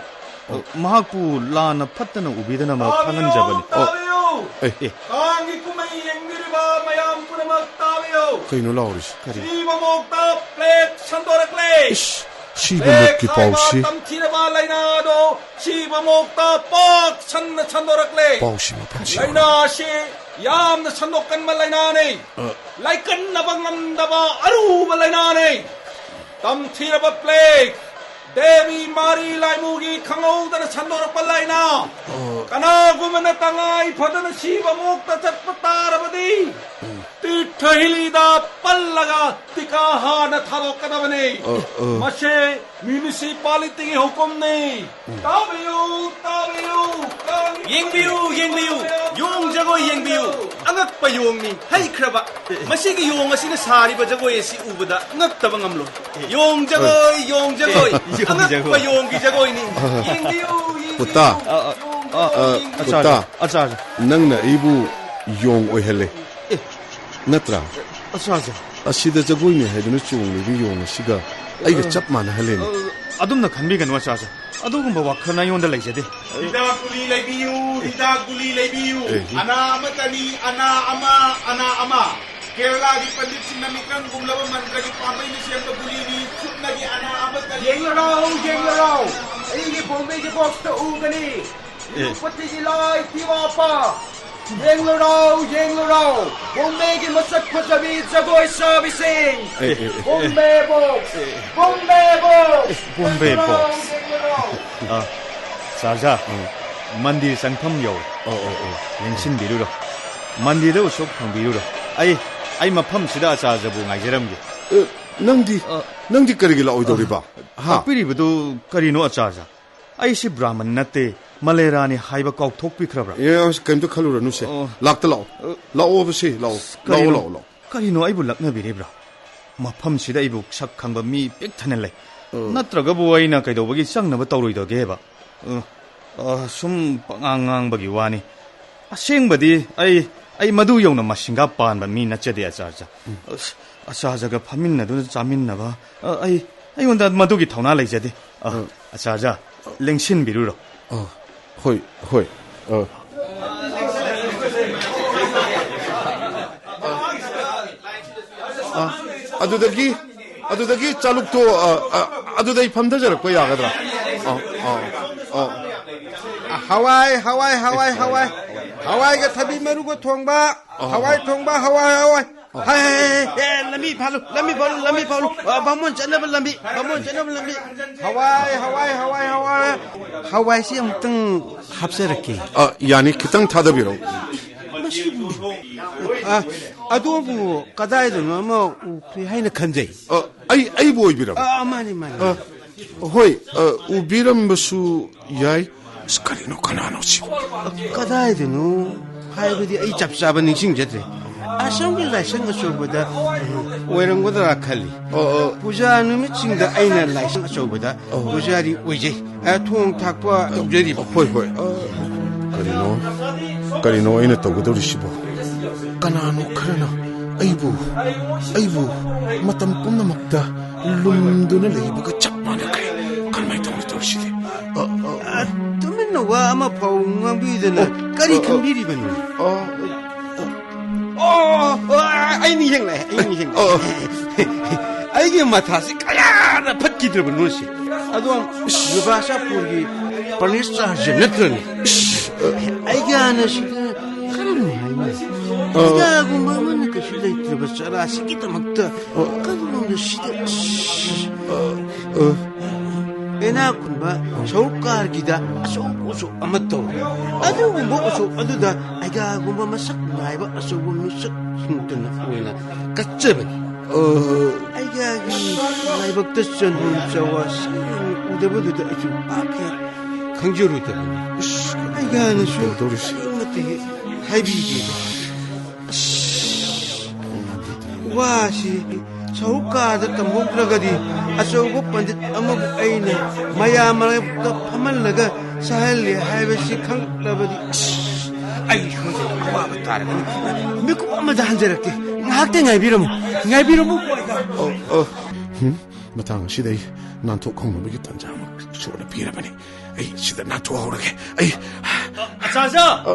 ꯑꯣ꯫ ꯃꯍꯥꯛꯄꯨ ꯂꯥꯟꯅ ꯐꯠꯇꯅ ꯎꯕꯤꯗꯅꯕ ꯇꯥꯕꯤꯌꯨ, ꯈꯪꯍꯟꯖꯕꯅꯤ꯫ ꯑꯣ꯫ ꯇꯥꯕꯤꯌꯨ꯫ ꯑꯦ꯫ ꯀꯥꯡꯒꯤ ꯀꯨꯝꯍꯩ ꯌꯦꯡꯕꯤꯔꯤꯕ ꯃꯌꯥꯝ ꯄꯨꯝꯅꯃꯛ ꯇꯥꯕꯤꯌꯨ꯫ ꯀꯩꯅꯣ ꯂꯥꯎꯔꯤꯁꯤ? ꯀꯔꯤ? ꯁꯤꯕꯃꯨꯛꯇ ꯄ꯭ꯂꯦꯛ ꯁꯟꯗꯣꯔꯛꯂꯦ꯫ ꯏꯁ, ꯁꯤꯕꯃꯨꯛꯀꯤ ꯄ꯭ꯂꯦꯛ ꯍꯥꯏꯕ ꯄꯥꯎꯁꯤ? ꯇꯝꯊꯤꯔꯕ ꯂꯥꯏꯅꯥ ꯑꯗꯣ ꯁꯤꯕꯃꯨꯛꯇ ꯄꯥꯛ ꯁꯟꯅ ꯁꯟꯗꯣꯔꯛꯂꯦ꯫ ꯄꯥꯎꯁꯤ ꯃꯐꯝꯁꯤ ꯌꯧꯔꯦ꯫ ꯂꯥꯏꯅꯥ ꯑꯁꯤ ꯌꯥꯝꯅ ꯁꯟꯗꯣꯛꯀꯟꯕ ꯂꯥꯏꯅꯥꯅꯤ꯫ ꯑ꯫ ꯂꯥꯏꯀꯟꯅꯕ ꯉꯝꯗꯕ ꯑꯔꯨꯕ ꯂꯥꯏꯅꯥꯅꯤ꯫ ꯇꯝꯊꯤꯔꯕ ꯄ꯭ꯂꯦꯛ, ꯗꯦꯕꯤ ꯃꯥꯔꯤ ꯂꯥꯏꯃꯨꯒꯤ ꯈꯪꯍꯧꯗꯅ ꯁꯟꯗꯣꯔꯛꯄ ꯂꯥꯏꯅꯥ꯫ ꯑ꯫ ꯀꯅꯥꯒꯨꯝꯕꯅ ꯇꯉꯥꯏ ꯐꯗꯅ ꯁꯤꯕꯃꯨꯛꯇ ꯆꯠꯄ ꯇꯥꯔꯕꯗꯤ, ꯎꯝ꯫ ꯇꯤꯔꯊ ꯍꯤꯂꯤꯗ ꯄꯜꯂꯒ ꯇꯤꯀꯥ ꯍꯥꯟꯅ ꯊꯥꯗꯣꯛꯀꯗꯕꯅꯤ꯫ ꯑ, ꯑ꯫ ꯃꯁꯤ ꯃ꯭ꯌꯨꯅꯤꯁꯤꯄꯥꯂꯤꯇꯤꯒꯤ ꯍꯨꯀꯨꯝꯅꯤ꯫ ꯎꯝ꯫ ꯇꯥꯕꯤꯌꯨ, ꯇꯥꯕꯤꯌꯨ, ꯇꯥꯕꯤꯌꯨ꯫ ꯌꯦꯡꯕꯤꯌꯨ, ꯌꯦꯡꯕꯤꯌꯨ꯫ ꯌꯣꯡ ꯖꯒꯣꯏ ꯌꯦꯡꯕꯤꯌꯨ꯫ ꯑꯉꯛꯄ ꯌꯣꯡꯅꯤ, ꯍꯩꯈ꯭ꯔꯕ꯫ ꯃꯁꯤꯒꯤ ꯌꯣꯡ ꯑꯁꯤꯅ ꯁꯥꯔꯤꯕ ꯖꯒꯣꯏ ꯑꯁꯤ ꯎꯕꯗ ꯉꯛꯇꯕ ꯉꯝꯂꯣꯏ꯫ ꯌꯣꯡ ꯖꯒꯣꯏ, ꯌꯣꯡ ꯖꯒꯣꯏ꯫ ꯌꯣꯡ ꯑꯉꯛꯄ ꯖꯒꯣꯏ꯫ ꯌꯣꯡꯒꯤ ꯖꯒꯣꯏꯅꯤ꯫ ꯌꯦꯡꯕꯤꯌꯨ, ꯌꯦꯡꯕꯤꯌꯨ꯫ ꯄꯨꯇꯥ꯫ ꯌꯣꯡ ꯑ, ꯖꯒꯣꯏ ꯑ, ꯌꯦꯡꯕꯤꯌꯨ꯫ ꯄꯨꯇꯥ, ꯑꯆꯥ, ꯑꯆꯥ꯫ ꯅꯪꯅ ꯑꯩꯕꯨ ꯌꯣꯡ ꯑꯣꯏꯍꯜꯂꯦ꯫ ꯑꯦ꯫ ꯅꯠꯇ꯭ꯔꯥ? ꯑꯆꯥ, ꯑꯆꯥ꯫ ꯑꯁꯤꯗ ꯖꯒꯣꯏꯅꯤ ꯍꯥꯏꯗꯨꯅ ꯆꯣꯡꯂꯤꯕ ꯌꯣꯡ ꯑꯁꯤꯒ ꯑꯩꯒ ꯑ, ꯆꯞ ꯃꯥꯟꯅꯍꯜꯂꯦꯅꯦ꯫ ꯑ, ꯑꯗꯨꯝꯅ ꯈꯟꯕꯤꯒꯅꯨ, ꯑꯆꯥ, ꯑꯆꯥ꯫ ꯑꯗꯨꯒꯨꯝꯕ ꯋꯥꯈꯜ ꯑꯩꯉꯣꯟꯗ ꯂꯩꯖꯗꯦ꯫ ꯍꯤꯗꯥꯛ ꯒꯨꯂꯤ ꯂꯩꯕꯤꯌꯨ, ꯍꯤꯗꯥꯛ ꯒꯨꯂꯤ ꯂꯩꯕꯤꯌꯨ꯫ ꯑꯦ, ꯍꯤ- ꯑꯅꯥ ꯑꯃꯇꯅꯤ, ꯑꯅꯥ ꯑꯃ, ꯑꯅꯥ ꯑꯃ꯫ ꯀꯦꯔꯂꯥꯒꯤ ꯄꯟꯗꯤꯠꯁꯤꯡꯅ ꯃꯤꯇ꯭ꯔꯪꯒꯨꯝꯂꯕ ꯃꯟꯇ꯭ꯔꯒꯤ ꯄꯥꯝꯕꯩꯅ ꯁꯦꯝꯕ ꯒꯨꯂꯤꯅꯤ꯫ ꯁꯨꯞꯅꯒꯤ ꯑꯅꯥ ꯑꯃꯇꯅꯤ꯫ ꯌꯦꯡꯂꯔꯥꯎ, ꯌꯦꯡꯂꯔꯥꯎ꯫ ꯑꯩꯒꯤ ꯕꯣꯝꯕꯦꯒꯤ ꯕꯣꯛꯁꯇ ꯎꯒꯅꯤ꯫ ꯑꯦ꯫ ꯅꯤꯔꯨꯄꯇꯤꯒꯤ ꯂꯥꯏ ꯇꯤꯋꯥꯄꯥ꯫ ꯌꯦꯡꯂꯨꯔꯣ, ꯌꯦꯡꯂꯨꯔꯣ, ꯕꯣꯝꯕꯦꯒꯤ ꯃꯁꯛ ꯐꯖꯕꯤ ꯖꯒꯣꯏ ꯁꯥꯕꯤꯁꯤꯡ꯫ ꯑꯦ, ꯑꯦ, ꯑꯦ꯫ Bombay box, Bombay box. ꯕꯣꯝꯕꯦ ꯌꯦꯡꯂꯨꯔꯣ, ꯕꯣꯛꯁ꯫ ꯌꯦꯡꯂꯨꯔꯣ꯫ ꯑ, ꯆꯥꯔꯖꯥ, ꯎꯝ꯫ ꯃꯟꯗꯤꯔ ꯆꯪꯐꯝ ꯌꯧꯔꯦ꯫ ꯑꯣ, ꯑꯣ, ꯑꯣ꯫ ꯂꯦꯡꯁꯤꯟꯕꯤꯔꯨꯔꯣ꯫ ꯃꯟꯗꯤꯔꯗ ꯎꯁꯣꯞ ꯊꯣꯡꯕꯤꯔꯨꯔꯣ꯫ ꯑꯩ, ꯑꯩ ꯃꯐꯝꯁꯤꯗ ꯑꯆꯥꯔꯖꯥꯕꯨ ꯉꯥꯏꯖꯔꯝꯒꯦ꯫ ꯑꯦ, ꯅꯪꯗꯤ, ꯑ, ꯅꯪꯗꯤ ꯀꯔꯤꯒꯤ ꯂꯥꯛꯑꯣꯏꯗꯧꯔꯤꯕ? ꯑ, ꯍꯥ? ꯇꯥꯛꯄꯤꯔꯤꯕꯗꯨ ꯀꯔꯤꯅꯣ, ꯑꯆꯥꯔꯖꯥ? ꯑꯩꯁꯤ ꯕ꯭ꯔꯥꯍꯃꯟ ꯅꯠꯇꯦ, ꯃꯂꯦꯔꯥꯅꯤ ꯍꯥꯏꯕ ꯀꯥꯎꯊꯣꯛꯄꯤꯈ꯭ꯔꯕ꯭ꯔꯥ? ꯑꯦ, ꯑꯁ, ꯀꯩꯝꯇ ꯈꯜꯂꯨꯔꯅꯨꯁꯦ꯫ ꯑꯣ꯫ ꯂꯥꯛꯇ ꯂꯥꯛꯑꯣ꯫ ꯑ, ꯂꯥꯛꯑꯣꯕꯁꯦ, ꯂꯥꯛꯑꯣ꯫ ꯑꯁ, ꯂꯥꯛꯑꯣ, ꯀꯔꯤꯅꯣ? ꯂꯥꯛꯑꯣ, ꯂꯥꯛꯑꯣ꯫ ꯀꯔꯤꯅꯣ ꯑꯩꯕꯨ ꯂꯛꯅꯕꯤꯔꯤꯕ꯭ꯔꯥ? ꯃꯐꯝꯁꯤꯗ ꯑꯩꯕꯨ ꯁꯛ ꯈꯪꯕ ꯃꯤ ꯄꯤꯛ ꯊꯟꯅ ꯂꯩ꯫ ꯑ꯫ ꯅꯠꯇ꯭ꯔꯒꯕꯨ ꯑꯩꯅ ꯀꯩꯗꯧꯕꯒꯤ ꯆꯪꯅꯕ ꯇꯧꯔꯣꯏꯗꯒꯦꯕ? ꯑ, ꯑ, ꯁꯨꯝ ꯄꯉꯥꯡ ꯉꯥꯡꯕꯒꯤ ꯋꯥꯅꯤ꯫ ꯑꯁꯦꯡꯕꯗꯤ ꯑꯩ, ꯑꯩ ꯃꯗꯨ ꯌꯧꯅ ꯃꯁꯤꯡꯒ ꯄꯥꯟꯕ ꯃꯤ ꯅꯠꯆꯗꯦ, ꯑꯆꯥꯔꯖꯥ꯫ ꯎꯝ꯫ ꯑꯁ, ꯑꯆꯥꯔꯖꯥꯒ ꯐꯝꯃꯤꯟꯅꯗꯨꯅ ꯆꯥꯃꯤꯟꯅꯕ, ꯑ, ꯑꯩ, ꯑꯩꯉꯣꯟꯗ ꯃꯗꯨꯒꯤ ꯊꯧꯅꯥ ꯂꯩꯖꯗꯦ꯫ ꯑ, ꯑ꯫ ꯑꯆꯥꯔꯖꯥ, ꯂꯦꯡꯁꯤꯟꯕꯤꯔꯨꯔꯣ꯫ ꯑ, ꯍꯣꯏ, ꯍꯣꯏ, ꯑ꯫ ꯑ, ꯑꯗꯨꯗꯒꯤ, ꯑꯗꯨꯗꯒꯤ ꯆꯥꯂꯨꯛꯇꯣ, ꯑ, ꯑ, ꯑꯗꯨꯗ ꯑꯩ ꯐꯝꯊꯖꯔꯛꯄ ꯌꯥꯒꯗ꯭ꯔꯥ? ꯑ, ꯑ, ꯑ꯫ ꯍꯋꯥꯏ, ꯍꯋꯥꯏ, ꯍꯋꯥꯏ, ꯍꯋꯥꯏ꯫ ꯍꯋꯥꯏꯒ ꯊꯕꯤ ꯃꯔꯨꯒ ꯊꯣꯡꯕ꯫ ꯑ, ꯍꯋꯥꯏ ꯊꯣꯡꯕ, ꯍꯋꯥꯏ, ꯍꯋꯥꯏ꯫ ꯍꯥꯏ, ꯍꯥꯏ, ꯍꯥꯏ, ꯍꯥꯏ, ꯂꯝꯕꯤ ꯐꯥꯜꯂꯨ, ꯂꯝꯕꯤ ꯐꯥꯜꯂꯨ, ꯂꯝꯕꯤ ꯐꯥꯜꯂꯨ꯫ ꯑ, ꯕꯥꯃꯣꯟ ꯆꯠꯅꯕ ꯂꯝꯕꯤ, ꯕꯥꯃꯣꯟ ꯆꯠꯅꯕ ꯂꯝꯕꯤ꯫ ꯍꯋꯥꯏ, ꯍꯋꯥꯏ, ꯍꯋꯥꯏ, ꯍꯋꯥꯏ꯫ ꯍꯋꯥꯏꯁꯤ ꯑꯃꯨꯛꯇꯪ ꯍꯥꯞꯆꯔꯛꯀꯦ꯫ ꯑ, ꯌꯥꯅꯤ, ꯈꯤꯇꯪ ꯊꯥꯗꯕꯤꯔꯛꯎ꯫ ꯃꯁꯤꯕꯨ, ꯑ, ꯑꯗꯣꯝꯕꯨ ꯀꯗꯥꯏꯗꯅꯣ ꯑꯃ ꯎꯈ꯭ꯔꯦ ꯍꯥꯏꯅ ꯈꯟꯖꯩ꯫ ꯑ, ꯑꯩ, ꯑꯩꯕꯨ ꯑꯣꯏꯕꯤꯔꯕ? ꯑ, ꯃꯥꯅꯤ, ꯃꯥꯅꯤ꯫ ꯑ, ꯍꯣꯏ, ꯑ, ꯎꯕꯤꯔꯝꯕꯁꯨ ꯌꯥꯏ꯫ ꯑꯁ, ꯀꯔꯤꯅꯣ, ꯀꯅꯥꯅꯣ ꯁꯤꯕꯣ? ꯀꯗꯥꯏꯗꯅꯣ ꯍꯥꯏꯕꯗꯤ ꯑꯩ ꯆꯞ ꯆꯥꯕ ꯅꯤꯡꯁꯤꯡꯖꯗ꯭ꯔꯦ꯫ ꯑꯁꯣꯝꯒꯤ ꯂꯥꯏꯁꯪ ꯑꯆꯧꯕꯗ ꯑꯣꯏꯔꯝꯒꯗ꯭ꯔꯥ ꯈꯜꯂꯤ꯫ ꯑꯣ, ꯑꯣ꯫ ꯄꯨꯖꯥ ꯅꯨꯃꯤꯠꯁꯤꯡꯗ ꯑꯩꯅ ꯂꯥꯏꯁꯪ ꯑꯆꯧꯕꯗ ꯑꯣ꯫ ꯄꯨꯖꯥꯔꯤ ꯑꯣꯏꯖꯩ꯫ ꯑ, ꯊꯣꯡ ꯊꯥꯛꯄ ꯇꯧꯖꯔꯤꯕ꯫ ꯍꯣꯏ, ꯍꯣꯏ꯫ ꯑ, ꯀꯔꯤꯅꯣ, ꯀꯔꯤꯅꯣ ꯑꯩꯅ ꯇꯧꯒꯗꯧꯔꯤꯁꯤꯕꯣ? ꯀꯅꯥꯅꯣ ꯈꯔꯅ ꯑꯩꯕꯨ, ꯑꯩꯕꯨ ꯃꯇꯝ ꯄꯨꯝꯅꯃꯛꯇ ꯂꯨꯝꯗꯨꯅ ꯂꯩꯕꯒ ꯆꯞ ꯃꯥꯟꯅꯈ꯭ꯔꯦ꯫ ꯀꯔꯝꯍꯥꯏꯅ ꯇꯧꯅꯤ ꯇꯧꯔꯤꯁꯤꯗꯤ? ꯑ, ꯑ, ꯑ, ꯇꯨꯃꯤꯟꯅ ꯋꯥ ꯑꯃ ꯐꯥꯎ ꯉꯥꯡꯕꯤꯗꯅ ꯑꯣ, ꯀꯔꯤ ꯑ, ꯑ, ꯈꯟꯕꯤꯔꯤꯕꯅꯣ? ꯑ, ꯑ, ꯑꯣ, ꯑꯣ, ꯑꯩ ꯅꯤꯡꯁꯤꯡꯂꯛꯑꯦ, ꯑꯩ ꯅꯤꯡꯁꯤꯡꯂꯛꯑꯦ꯫ ꯑꯣ꯫ ꯑꯩꯒꯤ ꯃꯊꯥꯁꯤ ꯀꯌꯥꯗ ꯐꯠꯈꯤꯗ꯭ꯔꯕꯅꯣ ꯁꯤ꯫ ꯑꯗꯣ ꯕꯤꯚꯥꯁꯥꯄꯨꯔꯒꯤ ꯄꯅꯤꯁ ꯆꯥꯔꯖ ꯅꯠꯇ꯭ꯔꯅꯦ? ꯑꯩꯒꯤ ꯍꯥꯟꯅ ꯁꯤꯗ ꯏꯆꯥꯒꯨꯝꯕ ꯑꯃꯅ ꯀꯩꯁꯨ ꯂꯩꯇ꯭ꯔꯕ ꯆꯔꯥꯁꯤꯒꯤꯗꯃꯛꯇ ꯀꯔꯤꯒꯨꯝꯕ ꯁꯤꯗ, ꯑꯁ, ꯏꯅꯥꯛ ꯈꯨꯟꯕ ꯁꯔꯨꯛꯀꯥꯔꯒꯤꯗ ꯑꯆꯧꯕ ꯎꯁꯣꯞ ꯑꯃ ꯇꯧꯔꯦ꯫ ꯑꯗꯨꯒꯨꯝꯕ ꯎꯁꯣꯞ ꯑꯗꯨꯗ ꯑꯩꯒꯥꯒꯨꯝꯕ ꯃꯁꯛ ꯅꯥꯏꯕ ꯑꯆꯧꯕ ꯃꯤꯁꯛꯁꯤꯡꯇꯅ ꯑꯣꯏꯅ ꯀꯠꯆꯕꯅꯤ꯫ ꯑꯩꯒꯥꯒꯤ ꯂꯥꯏꯕꯛꯇ ꯆꯟꯗꯣꯟ ꯆꯋꯥ ꯁꯦꯡꯅ ꯎꯗꯕꯗꯨꯗ ꯑꯩꯁꯨ ꯄꯥꯛ ꯍꯦꯛ ꯈꯪꯖꯔꯨꯗꯕꯅꯤ꯫ ꯑꯩꯒꯥꯅꯁꯨ ꯇꯧꯗꯧꯔꯤꯁꯤ꯫ ꯀꯔꯤꯃꯠꯇ ꯍꯦꯛ ꯍꯥꯏꯕꯤꯗꯦ꯫ ꯑꯁ, ꯋꯥꯁꯤ ꯁꯍꯨꯀꯥꯗ ꯇꯝꯍꯧꯗ꯭ꯔꯒꯗꯤ ꯑꯆꯧꯕ ꯄꯟꯗꯤꯠ ꯑꯃꯕꯨ ꯑꯩꯅ ꯃꯌꯥꯝ ꯃꯔꯛꯇ ꯐꯝꯍꯜꯂꯒ ꯆꯥꯍꯜꯂꯦ ꯍꯥꯏꯕꯁꯤ ꯈꯪꯂꯕꯗꯤ, ꯑꯁ, ꯑꯩ ꯁꯣꯏꯗꯅ ꯑꯋꯥꯕ ꯇꯥꯔꯒꯅꯤ꯫ ꯃꯤꯀꯨꯞ ꯑꯃꯗ ꯍꯟꯖꯔꯛꯀꯦ꯫ ꯉꯥꯏꯍꯥꯛꯇ ꯉꯥꯏꯕꯤꯔꯝꯃꯨ꯫ ꯉꯥꯏꯕꯤꯔꯝꯃꯨ꯫ ꯑꯣ, ꯑꯣ꯫ ꯍꯨꯝ? ꯃꯇꯥꯡ ꯑꯁꯤꯗ ꯑꯩ ꯅꯥꯟꯊꯣꯛꯍꯧꯅꯕꯒꯤ ꯇꯥꯟꯖꯥ ꯑꯃ ꯏꯁꯣꯔꯅ ꯄꯤꯔꯕꯅꯤ꯫ ꯑꯩ ꯁꯤꯗ ꯅꯥꯟꯊꯣꯛꯍꯧꯔꯒꯦ꯫ ꯑꯩ ꯑꯆꯥꯖꯥ! ꯑ,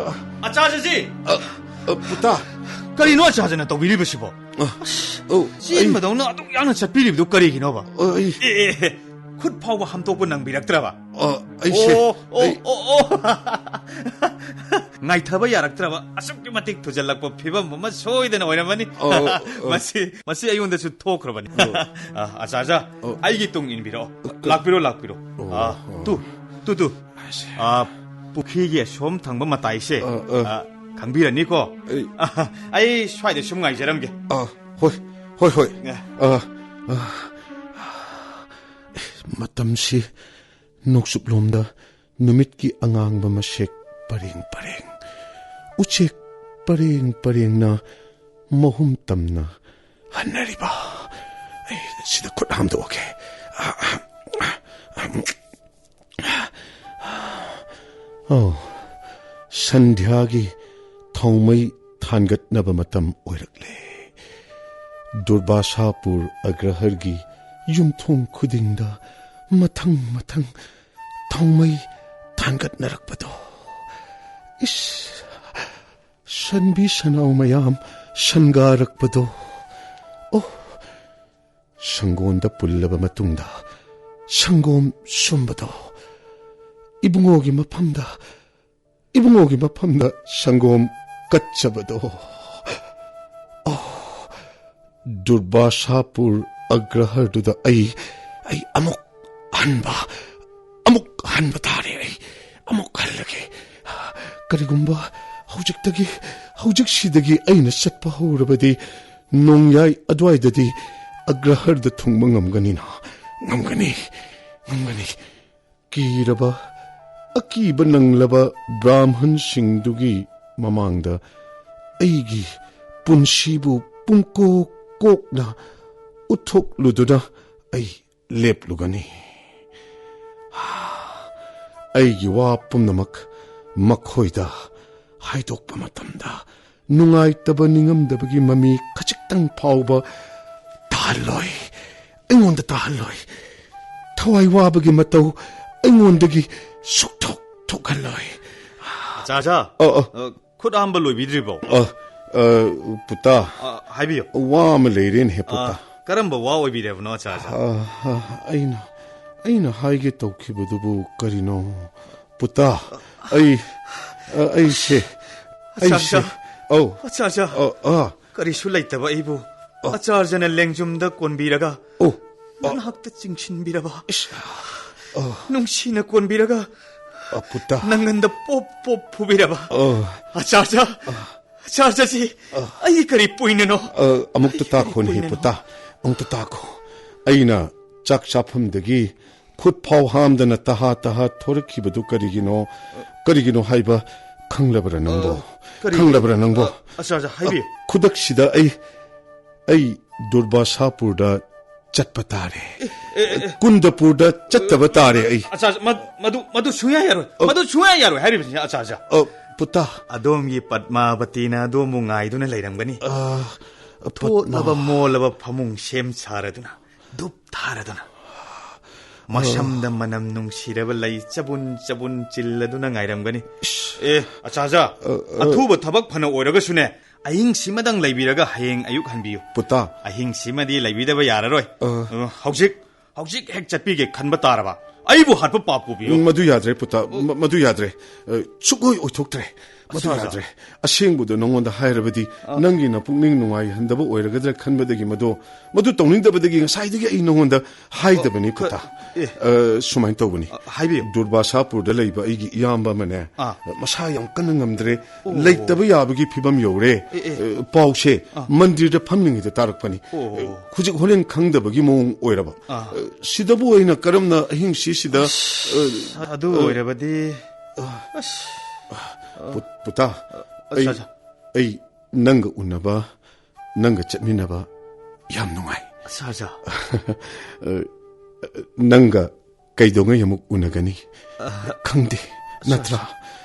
ꯑꯆꯥꯖꯥꯖꯤ! ꯑ, ꯑ, ꯄꯨꯇꯥ! ꯀꯔꯤꯅꯣ ꯑꯆꯥꯖꯥꯅ ꯇꯧꯕꯤꯔꯤꯕꯁꯤꯕꯣ? ꯑ, ꯑꯁ, ꯑꯧ, ꯑꯩ ꯆꯦꯟꯕꯗꯧꯅ ꯑꯗꯨꯛ ꯌꯥꯝꯅ ꯆꯠꯄꯤꯔꯤꯕꯗꯨ ꯀꯔꯤꯒꯤꯅꯣꯕ? ꯑ, ꯑꯩ ꯑꯦ, ꯑꯦ, ꯑꯦ, ꯈꯨꯠ ꯐꯥꯎꯕ ꯍꯥꯝꯗꯣꯛꯄ ꯅꯪꯕꯤꯔꯛꯇ꯭ꯔꯕ? ꯑ, ꯑꯩꯁꯦ, ꯑꯣ, ꯑꯣ, ꯑꯩ ꯑꯣ, ꯑꯣ꯫ ꯉꯥꯏꯊꯕ ꯌꯥꯔꯛꯇ꯭ꯔꯕ ꯑꯁꯨꯛꯀꯤ ꯃꯇꯤꯛ ꯊꯨꯖꯜꯂꯛꯄ ꯐꯤꯕꯝ ꯑꯃ ꯁꯣꯏꯗꯅ ꯑꯣꯏꯔꯝꯃꯅꯤ꯫ ꯑꯣ, ꯑꯣ꯫ ꯃꯁꯤ, ꯃꯁꯤ ꯑꯩꯉꯣꯟꯗꯁꯨ ꯊꯣꯛꯈ꯭ꯔꯕꯅꯤ꯫ ꯑꯣ꯫ ꯑ, ꯑꯆꯥꯖꯥ, ꯑꯣ꯫ ꯑꯩꯒꯤ ꯇꯨꯡ ꯏꯟꯕꯤꯔꯛꯑꯣ꯫ ꯀ- ꯂꯥꯛꯄꯤꯔꯣ, ꯂꯥꯛꯄꯤꯔꯣ꯫ ꯑꯣ, ꯑ, ꯑꯣ꯫ Two, two, two. ꯑꯁ꯫ ꯑ, ꯄꯨꯈ꯭ꯔꯤꯒꯤ ꯑꯁꯣꯝ ꯊꯪꯕ ꯃꯇꯥꯏꯁꯦ, ꯑ, ꯑ꯫ ꯑ, ꯈꯪꯕꯤꯔꯅꯤꯀꯣ? ꯑꯩ ꯑ, ꯑꯩ ꯁ꯭ꯋꯥꯏꯗ ꯁꯨꯝ ꯉꯥꯏꯖꯔꯝꯒꯦ꯫ ꯑ, ꯍꯣꯏ, ꯍꯣꯏ, ꯍꯣꯏ꯫ ꯑ꯫ ꯑ, ꯑ꯫ ꯃꯇꯝꯁꯤ ꯅꯣꯡꯆꯨꯞꯂꯣꯝꯗ ꯅꯨꯃꯤꯠꯀꯤ ꯑꯉꯥꯡꯕ ꯃꯁꯦꯛ ꯄꯔꯦꯡ ꯄꯔꯦꯡ, ꯎꯆꯦꯛ ꯄꯔꯦꯡ ꯄꯔꯦꯡꯅ ꯃꯍꯨꯝ ꯇꯝꯅ ꯍꯟꯅꯔꯤꯕ꯫ ꯑꯩ ꯁꯤꯗ ꯈꯨꯠ ꯍꯥꯝꯗꯣꯛꯑꯒꯦ꯫ ꯑꯧ, ꯁꯟꯙ꯭ꯌꯥꯒꯤ ꯊꯥꯎꯃꯩ ꯊꯥꯟꯒꯠꯅꯕ ꯃꯇꯝ ꯑꯣꯏꯔꯛꯂꯦ꯫ ꯗꯨꯔꯕꯥꯁꯥꯄꯨꯔ ꯑꯒ꯭ꯔꯍꯔꯒꯤ ꯌꯨꯝꯊꯣꯡ ꯈꯨꯗꯤꯡꯗ ꯃꯊꯪ ꯃꯊꯪ ꯊꯥꯎꯃꯩ ꯊꯥꯡꯒꯠꯅꯔꯛꯄꯗꯣ꯫ ꯏꯁ! ꯁꯟꯕꯤ ꯁꯟꯅꯥꯎ ꯃꯌꯥꯝ ꯁꯟꯒꯥꯔꯛꯄꯗꯣ꯫ ꯑꯣ! ꯁꯪꯒꯣꯟꯗ ꯄꯨꯜꯂꯕ ꯃꯇꯨꯡꯗ ꯁꯪꯒꯣꯝ ꯁꯨꯝꯕꯗꯣ꯫ ꯏꯕꯨꯡꯉꯣꯒꯤ ꯃꯐꯝꯗ, ꯏꯕꯨꯡꯉꯣꯒꯤ ꯃꯐꯝꯗ ꯁꯪꯒꯣꯝ ꯀꯠꯆꯕꯗꯣ꯫ ꯑꯣ, ꯗꯨꯔꯕꯥꯁꯥꯄꯨꯔ ꯑꯒ꯭ꯔꯍꯔꯗꯨꯗ ꯑꯩ, ꯑꯩ ꯑꯃꯨꯛ ꯍꯟꯕ, ꯑꯃꯨꯛ ꯍꯟꯕ ꯇꯥꯔꯦ꯫ ꯑꯩ ꯑꯃꯨꯛ ꯍꯜꯂꯒꯦ꯫ ꯀꯔꯤꯒꯨꯝꯕ ꯍꯧꯖꯤꯛꯇꯒꯤ, ꯍꯧꯖꯤꯛꯁꯤꯗꯒꯤ ꯑꯩꯅ ꯆꯠꯄ ꯍꯧꯔꯕꯗꯤ, ꯅꯣꯡꯌꯥꯏ ꯑꯗꯨꯋꯥꯏꯗꯗꯤ ꯑꯒ꯭ꯔꯍꯔꯗ ꯊꯨꯡꯕ ꯉꯝꯒꯅꯤꯅ? ꯉꯝꯒꯅꯤ, ꯉꯝꯒꯅꯤ꯫ ꯀꯤꯔꯕ, ꯑꯀꯤꯕ ꯅꯪꯂꯕ ꯕ꯭ꯔꯥꯍꯃꯟꯁꯤꯡꯗꯨꯒꯤ ꯃꯃꯥꯡꯗ ꯑꯩꯒꯤ ꯄꯨꯟꯁꯤꯕꯨ ꯄꯨꯡꯀꯣꯛ ꯀꯣꯛꯅ ꯎꯠꯊꯣꯛꯂꯨꯗꯨꯅ ꯑꯩ ꯂꯦꯞꯂꯨꯒꯅꯤ꯫ ꯑꯩꯒꯤ ꯋꯥ ꯄꯨꯝꯅꯃꯛ ꯃꯈꯣꯏꯗ ꯍꯥꯏꯗꯣꯛꯄ ꯃꯇꯝꯗ ꯅꯨꯡꯉꯥꯏꯇꯕ ꯅꯤꯡꯉꯝꯗꯕꯒꯤ ꯃꯃꯤ ꯈꯖꯤꯛꯇꯪ ꯐꯥꯎꯕ ꯇꯥꯍꯜꯂꯣꯏ꯫ ꯑꯩꯉꯣꯟꯗ ꯇꯥꯍꯜꯂꯣꯏ꯫ ꯊꯋꯥꯏ ꯋꯥꯕꯒꯤ ꯃꯇꯧ ꯑꯩꯉꯣꯟꯗꯒꯤ ꯁꯨꯛꯊꯣꯛ ꯊꯣꯛꯍꯜꯂꯣꯏ꯫ ꯑꯆꯥ, ꯑꯆꯥ꯫ ꯑ, ꯑ꯫ ꯑ, ꯈꯨꯠ ꯍꯥꯝꯕ ꯂꯣꯏꯕꯤꯗ꯭ꯔꯤꯕꯣ? ꯑ, ꯑ, ꯄꯨꯇꯥ꯫ ꯑ, ꯍꯥꯏꯕꯤꯌꯨ꯫ ꯋꯥ ꯑꯃ ꯂꯩꯔꯦꯅꯦꯍꯦ, ꯄꯨꯇꯥ꯫ ꯑ, ꯀꯔꯝꯕ ꯋꯥ ꯑꯣꯏꯕꯤꯔꯕꯅꯣ, ꯑꯆꯥ, ꯑꯆꯥ? ꯑ, ꯑ, ꯑꯩꯅ, ꯑꯩꯅ ꯍꯥꯏꯒꯦ ꯇꯧꯈꯤꯕꯗꯨꯕꯨ ꯀꯔꯤꯅꯣ? ꯄꯨꯇꯥ, ꯑꯩ, ꯑ, ꯑꯩꯁꯦ, ꯑꯆꯥ, ꯑꯩꯁꯦ, ꯑꯆꯥ꯫ ꯑꯧ꯫ ꯑꯆꯥ, ꯑꯆꯥ꯫ ꯑ, ꯑ꯫ ꯀꯔꯤꯁꯨ ꯂꯩꯇꯕ ꯑꯩꯕꯨ ꯑ꯫ ꯑꯆꯥꯔꯖꯅ ꯂꯦꯡꯖꯨꯝꯗ ꯀꯣꯟꯕꯤꯔꯒ ꯑꯣ꯫ ꯑ꯫ ꯅꯅꯥꯛꯇ ꯆꯤꯡꯁꯤꯟꯕꯤꯔꯕ꯫ ꯏꯁ꯫ ꯑ꯫ ꯅꯨꯡꯁꯤꯅ ꯀꯣꯟꯕꯤꯔꯒ ꯑ, ꯄꯨꯇꯥ꯫ ꯅꯪꯒꯟꯗ ꯄꯣꯞ ꯄꯣꯞ ꯐꯨꯕꯤꯔꯕ꯫ ꯑ꯫ ꯑꯆꯥꯔꯖ, ꯑ꯫ ꯑꯆꯥꯔꯖꯁꯤ ꯑ꯫ ꯑꯩꯒꯤ ꯀꯔꯤ ꯄꯨꯏꯅꯅꯣ? ꯑ, ꯑꯃꯨꯛꯇ ꯑꯩꯒꯤ ꯀꯔꯤ ꯇꯥꯈꯣꯅꯦꯍꯦ, ꯄꯨꯏꯅꯅꯣ? ꯄꯨꯇꯥ꯫ ꯑꯃꯨꯛꯇ ꯇꯥꯈꯣ꯫ ꯑꯩꯅ ꯆꯥꯛ ꯆꯥꯐꯝꯗꯒꯤ ꯈꯨꯠ ꯐꯥꯎ ꯍꯥꯝꯗꯅ ꯇꯍꯥ ꯇꯍꯥ ꯊꯣꯔꯛꯈꯤꯕꯗꯨ ꯀꯔꯤꯒꯤꯅꯣ? ꯀꯔꯤꯒꯤꯅꯣ ꯍꯥꯏꯕ ꯈꯪꯂꯕ꯭ꯔꯥ ꯅꯪꯕꯣ? ꯑ, ꯀꯔꯤ? ꯈꯪꯂꯕ꯭ꯔꯥ ꯅꯪꯕꯣ? ꯑ, ꯑꯆꯥꯔꯖ, ꯍꯥꯏꯕꯤꯌꯨ꯫ ꯑ, ꯈꯨꯗꯛꯁꯤꯗ ꯑꯩ, ꯑꯩ ꯗꯨꯔꯕꯥꯁꯥꯄꯨꯔꯗ ꯆꯠꯄ ꯇꯥꯔꯦ꯫ ꯑꯦ, ꯑꯦ, ꯑꯦ, ꯑꯦ꯫ ꯀꯨꯟꯗꯄꯨꯔꯗ ꯆꯠꯇꯕ ꯇꯥꯔꯦ ꯑꯩ꯫ ꯑꯆꯥꯔꯖ, ꯃ-, ꯃꯗꯨ, ꯃꯗꯨ ꯁꯨꯡꯌꯥ ꯌꯥꯔꯣꯏ꯫ ꯑ, ꯃꯗꯨ ꯁꯨꯡꯌꯥ ꯌꯥꯔꯣꯏ ꯍꯥꯏꯔꯤꯕꯁꯤꯅꯤ, ꯑꯆꯥꯔꯖ꯫ ꯑ, ꯄꯨꯇꯥ꯫ ꯑꯗꯣꯝꯒꯤ ꯄꯗꯃꯥꯕꯇꯤꯅ ꯑꯗꯣꯝꯕꯨ ꯉꯥꯏꯗꯨꯅ ꯂꯩꯔꯝꯒꯅꯤ꯫ ꯑ, ꯊꯣꯠꯂꯕ ꯄꯗꯃꯥ- ꯃꯣꯜꯂꯕ ꯐꯃꯨꯡ ꯁꯦꯝ ꯁꯥꯔꯗꯨꯅ, ꯙꯨꯞ ꯊꯥꯔꯗꯨꯅ, ꯃꯁꯝꯗ ꯃꯅꯝ ꯅꯨꯡꯁꯤꯔꯕ ꯂꯩ ꯆꯕꯨꯟ ꯆꯕꯨꯟ ꯆꯤꯜꯂꯗꯨꯅ ꯉꯥꯏꯔꯝꯒꯅꯤ꯫ ꯏꯁ꯫ ꯑꯦ, ꯑꯆꯥꯖ, ꯑ, ꯑ꯫ ꯑꯊꯨꯕ ꯊꯕꯛ ꯐꯅ ꯑꯣꯏꯔꯒꯁꯨꯅꯦ, ꯑꯍꯤꯡꯁꯤꯃꯗꯪ ꯂꯩꯕꯤꯔꯒ ꯍꯌꯦꯡ ꯑꯌꯨꯛ ꯍꯟꯕꯤꯌꯨ꯫ ꯄꯨꯇꯥ꯫ ꯑꯍꯤꯡꯁꯤꯃꯗꯤ ꯂꯩꯕꯤꯗꯕ ꯌꯥꯔꯔꯣꯏ꯫ ꯑ꯫ ꯑ, ꯍꯧꯖꯤꯛ, ꯍꯧꯖꯤꯛ ꯍꯦꯛ ꯆꯠꯄꯤꯒꯦ ꯈꯟꯕ ꯇꯥꯔꯕ, ꯑꯩꯕꯨ ꯍꯥꯠꯄ ꯄꯥꯞ ꯄꯨꯕꯤꯌꯨ꯫ ꯃꯗꯨ ꯌꯥꯗ꯭ꯔꯦ, ꯄꯨꯇꯥ꯫ ꯃ-, ꯃꯗꯨ ꯌꯥꯗ꯭ꯔꯦ꯫ ꯑ, ꯁꯨꯛꯑꯣꯏ ꯑꯣꯏꯊꯣꯛꯇ꯭ꯔꯦ꯫ ꯃꯗꯨ ꯑꯠꯆꯥ, ꯑꯠꯆꯥ꯫ ꯌꯥꯗ꯭ꯔꯦ꯫ ꯑꯁꯦꯡꯕꯗꯣ ꯅꯉꯣꯟꯗ ꯍꯥꯏꯔꯕꯗꯤ ꯑꯥ꯫ ꯅꯪꯒꯤ ꯅꯄꯨꯛꯅꯤꯡ ꯅꯨꯡꯉꯥꯏꯍꯟꯗꯕ ꯑꯣꯏꯔꯒꯗ꯭ꯔꯥ ꯈꯟꯕꯗꯒꯤ ꯃꯗꯣ, ꯃꯗꯨ ꯇꯧꯅꯤꯡꯗꯕꯗꯒꯤ ꯉꯁꯥꯏꯗꯒꯤ ꯑꯩ ꯅꯉꯣꯟꯗ ꯍꯥꯏꯗꯕꯅꯤ, ꯑꯣ, ꯀ-, ꯄꯨꯇꯥ꯫ ꯑꯦ꯫ ꯑ, ꯁꯨꯃꯥꯏꯅ ꯇꯧꯕꯅꯤ꯫ ꯑ, ꯍꯥꯏꯕꯤꯌꯨ꯫ ꯗꯨꯔꯕꯥꯁꯥꯄꯨꯔꯗ ꯂꯩꯕ ꯑꯩꯒꯤ ꯏꯌꯥꯝꯕ ꯑꯃꯅꯦ, ꯑꯥ꯫ ꯃꯁꯥ ꯌꯥꯝ ꯀꯟꯅ ꯉꯝꯗ꯭ꯔꯦ, ꯑꯣ꯫ ꯂꯩꯇꯕ ꯌꯥꯕꯒꯤ ꯐꯤꯕꯝ ꯌꯧꯔꯦ꯫ ꯑꯦ, ꯑꯦ꯫ ꯑ, ꯄꯥꯎꯁꯦ ꯑꯥ꯫ ꯃꯟꯗꯤꯔꯗ ꯐꯝꯂꯤꯉꯩꯗ ꯇꯥꯔꯛꯄꯅꯤ꯫ ꯑꯣ꯫ ꯑ, ꯍꯧꯖꯤꯛ ꯍꯣꯔꯦꯟ ꯈꯪꯗꯕꯒꯤ ꯃꯑꯣꯡ ꯑꯣꯏꯔꯕ꯫ ꯑꯥ꯫ ꯑ, ꯁꯤꯗꯕꯨ ꯑꯩꯅ ꯀꯔꯝꯅ ꯑꯍꯤꯡꯁꯤꯁꯤꯗ, ꯑꯁ, ꯑ, ꯑꯗꯨ ꯑ, ꯑꯣꯏꯔꯕꯗꯤ, ꯑ, ꯑꯁ꯫ ꯄꯨ-, ꯄꯨꯇꯥ, ꯑ, ꯑꯩ, ꯑꯠꯆꯥ, ꯑꯠꯆꯥ꯫ ꯑꯩ ꯅꯪꯒ ꯎꯅꯕ, ꯅꯪꯒ ꯆꯠꯃꯤꯟꯅꯕ ꯌꯥꯝ ꯅꯨꯡꯉꯥꯏ꯫ ꯑꯠꯆꯥ, ꯑꯠꯆꯥ꯫ ꯑ, ꯅꯪꯒ ꯀꯩꯗꯧꯉꯩ ꯑꯃꯨꯛ ꯎꯅꯒꯅꯤ? ꯑ, ꯈꯪꯗꯦ, ꯑꯠꯆꯥ, ꯅꯠꯇ꯭ꯔꯥ? ꯑꯠꯆꯥ꯫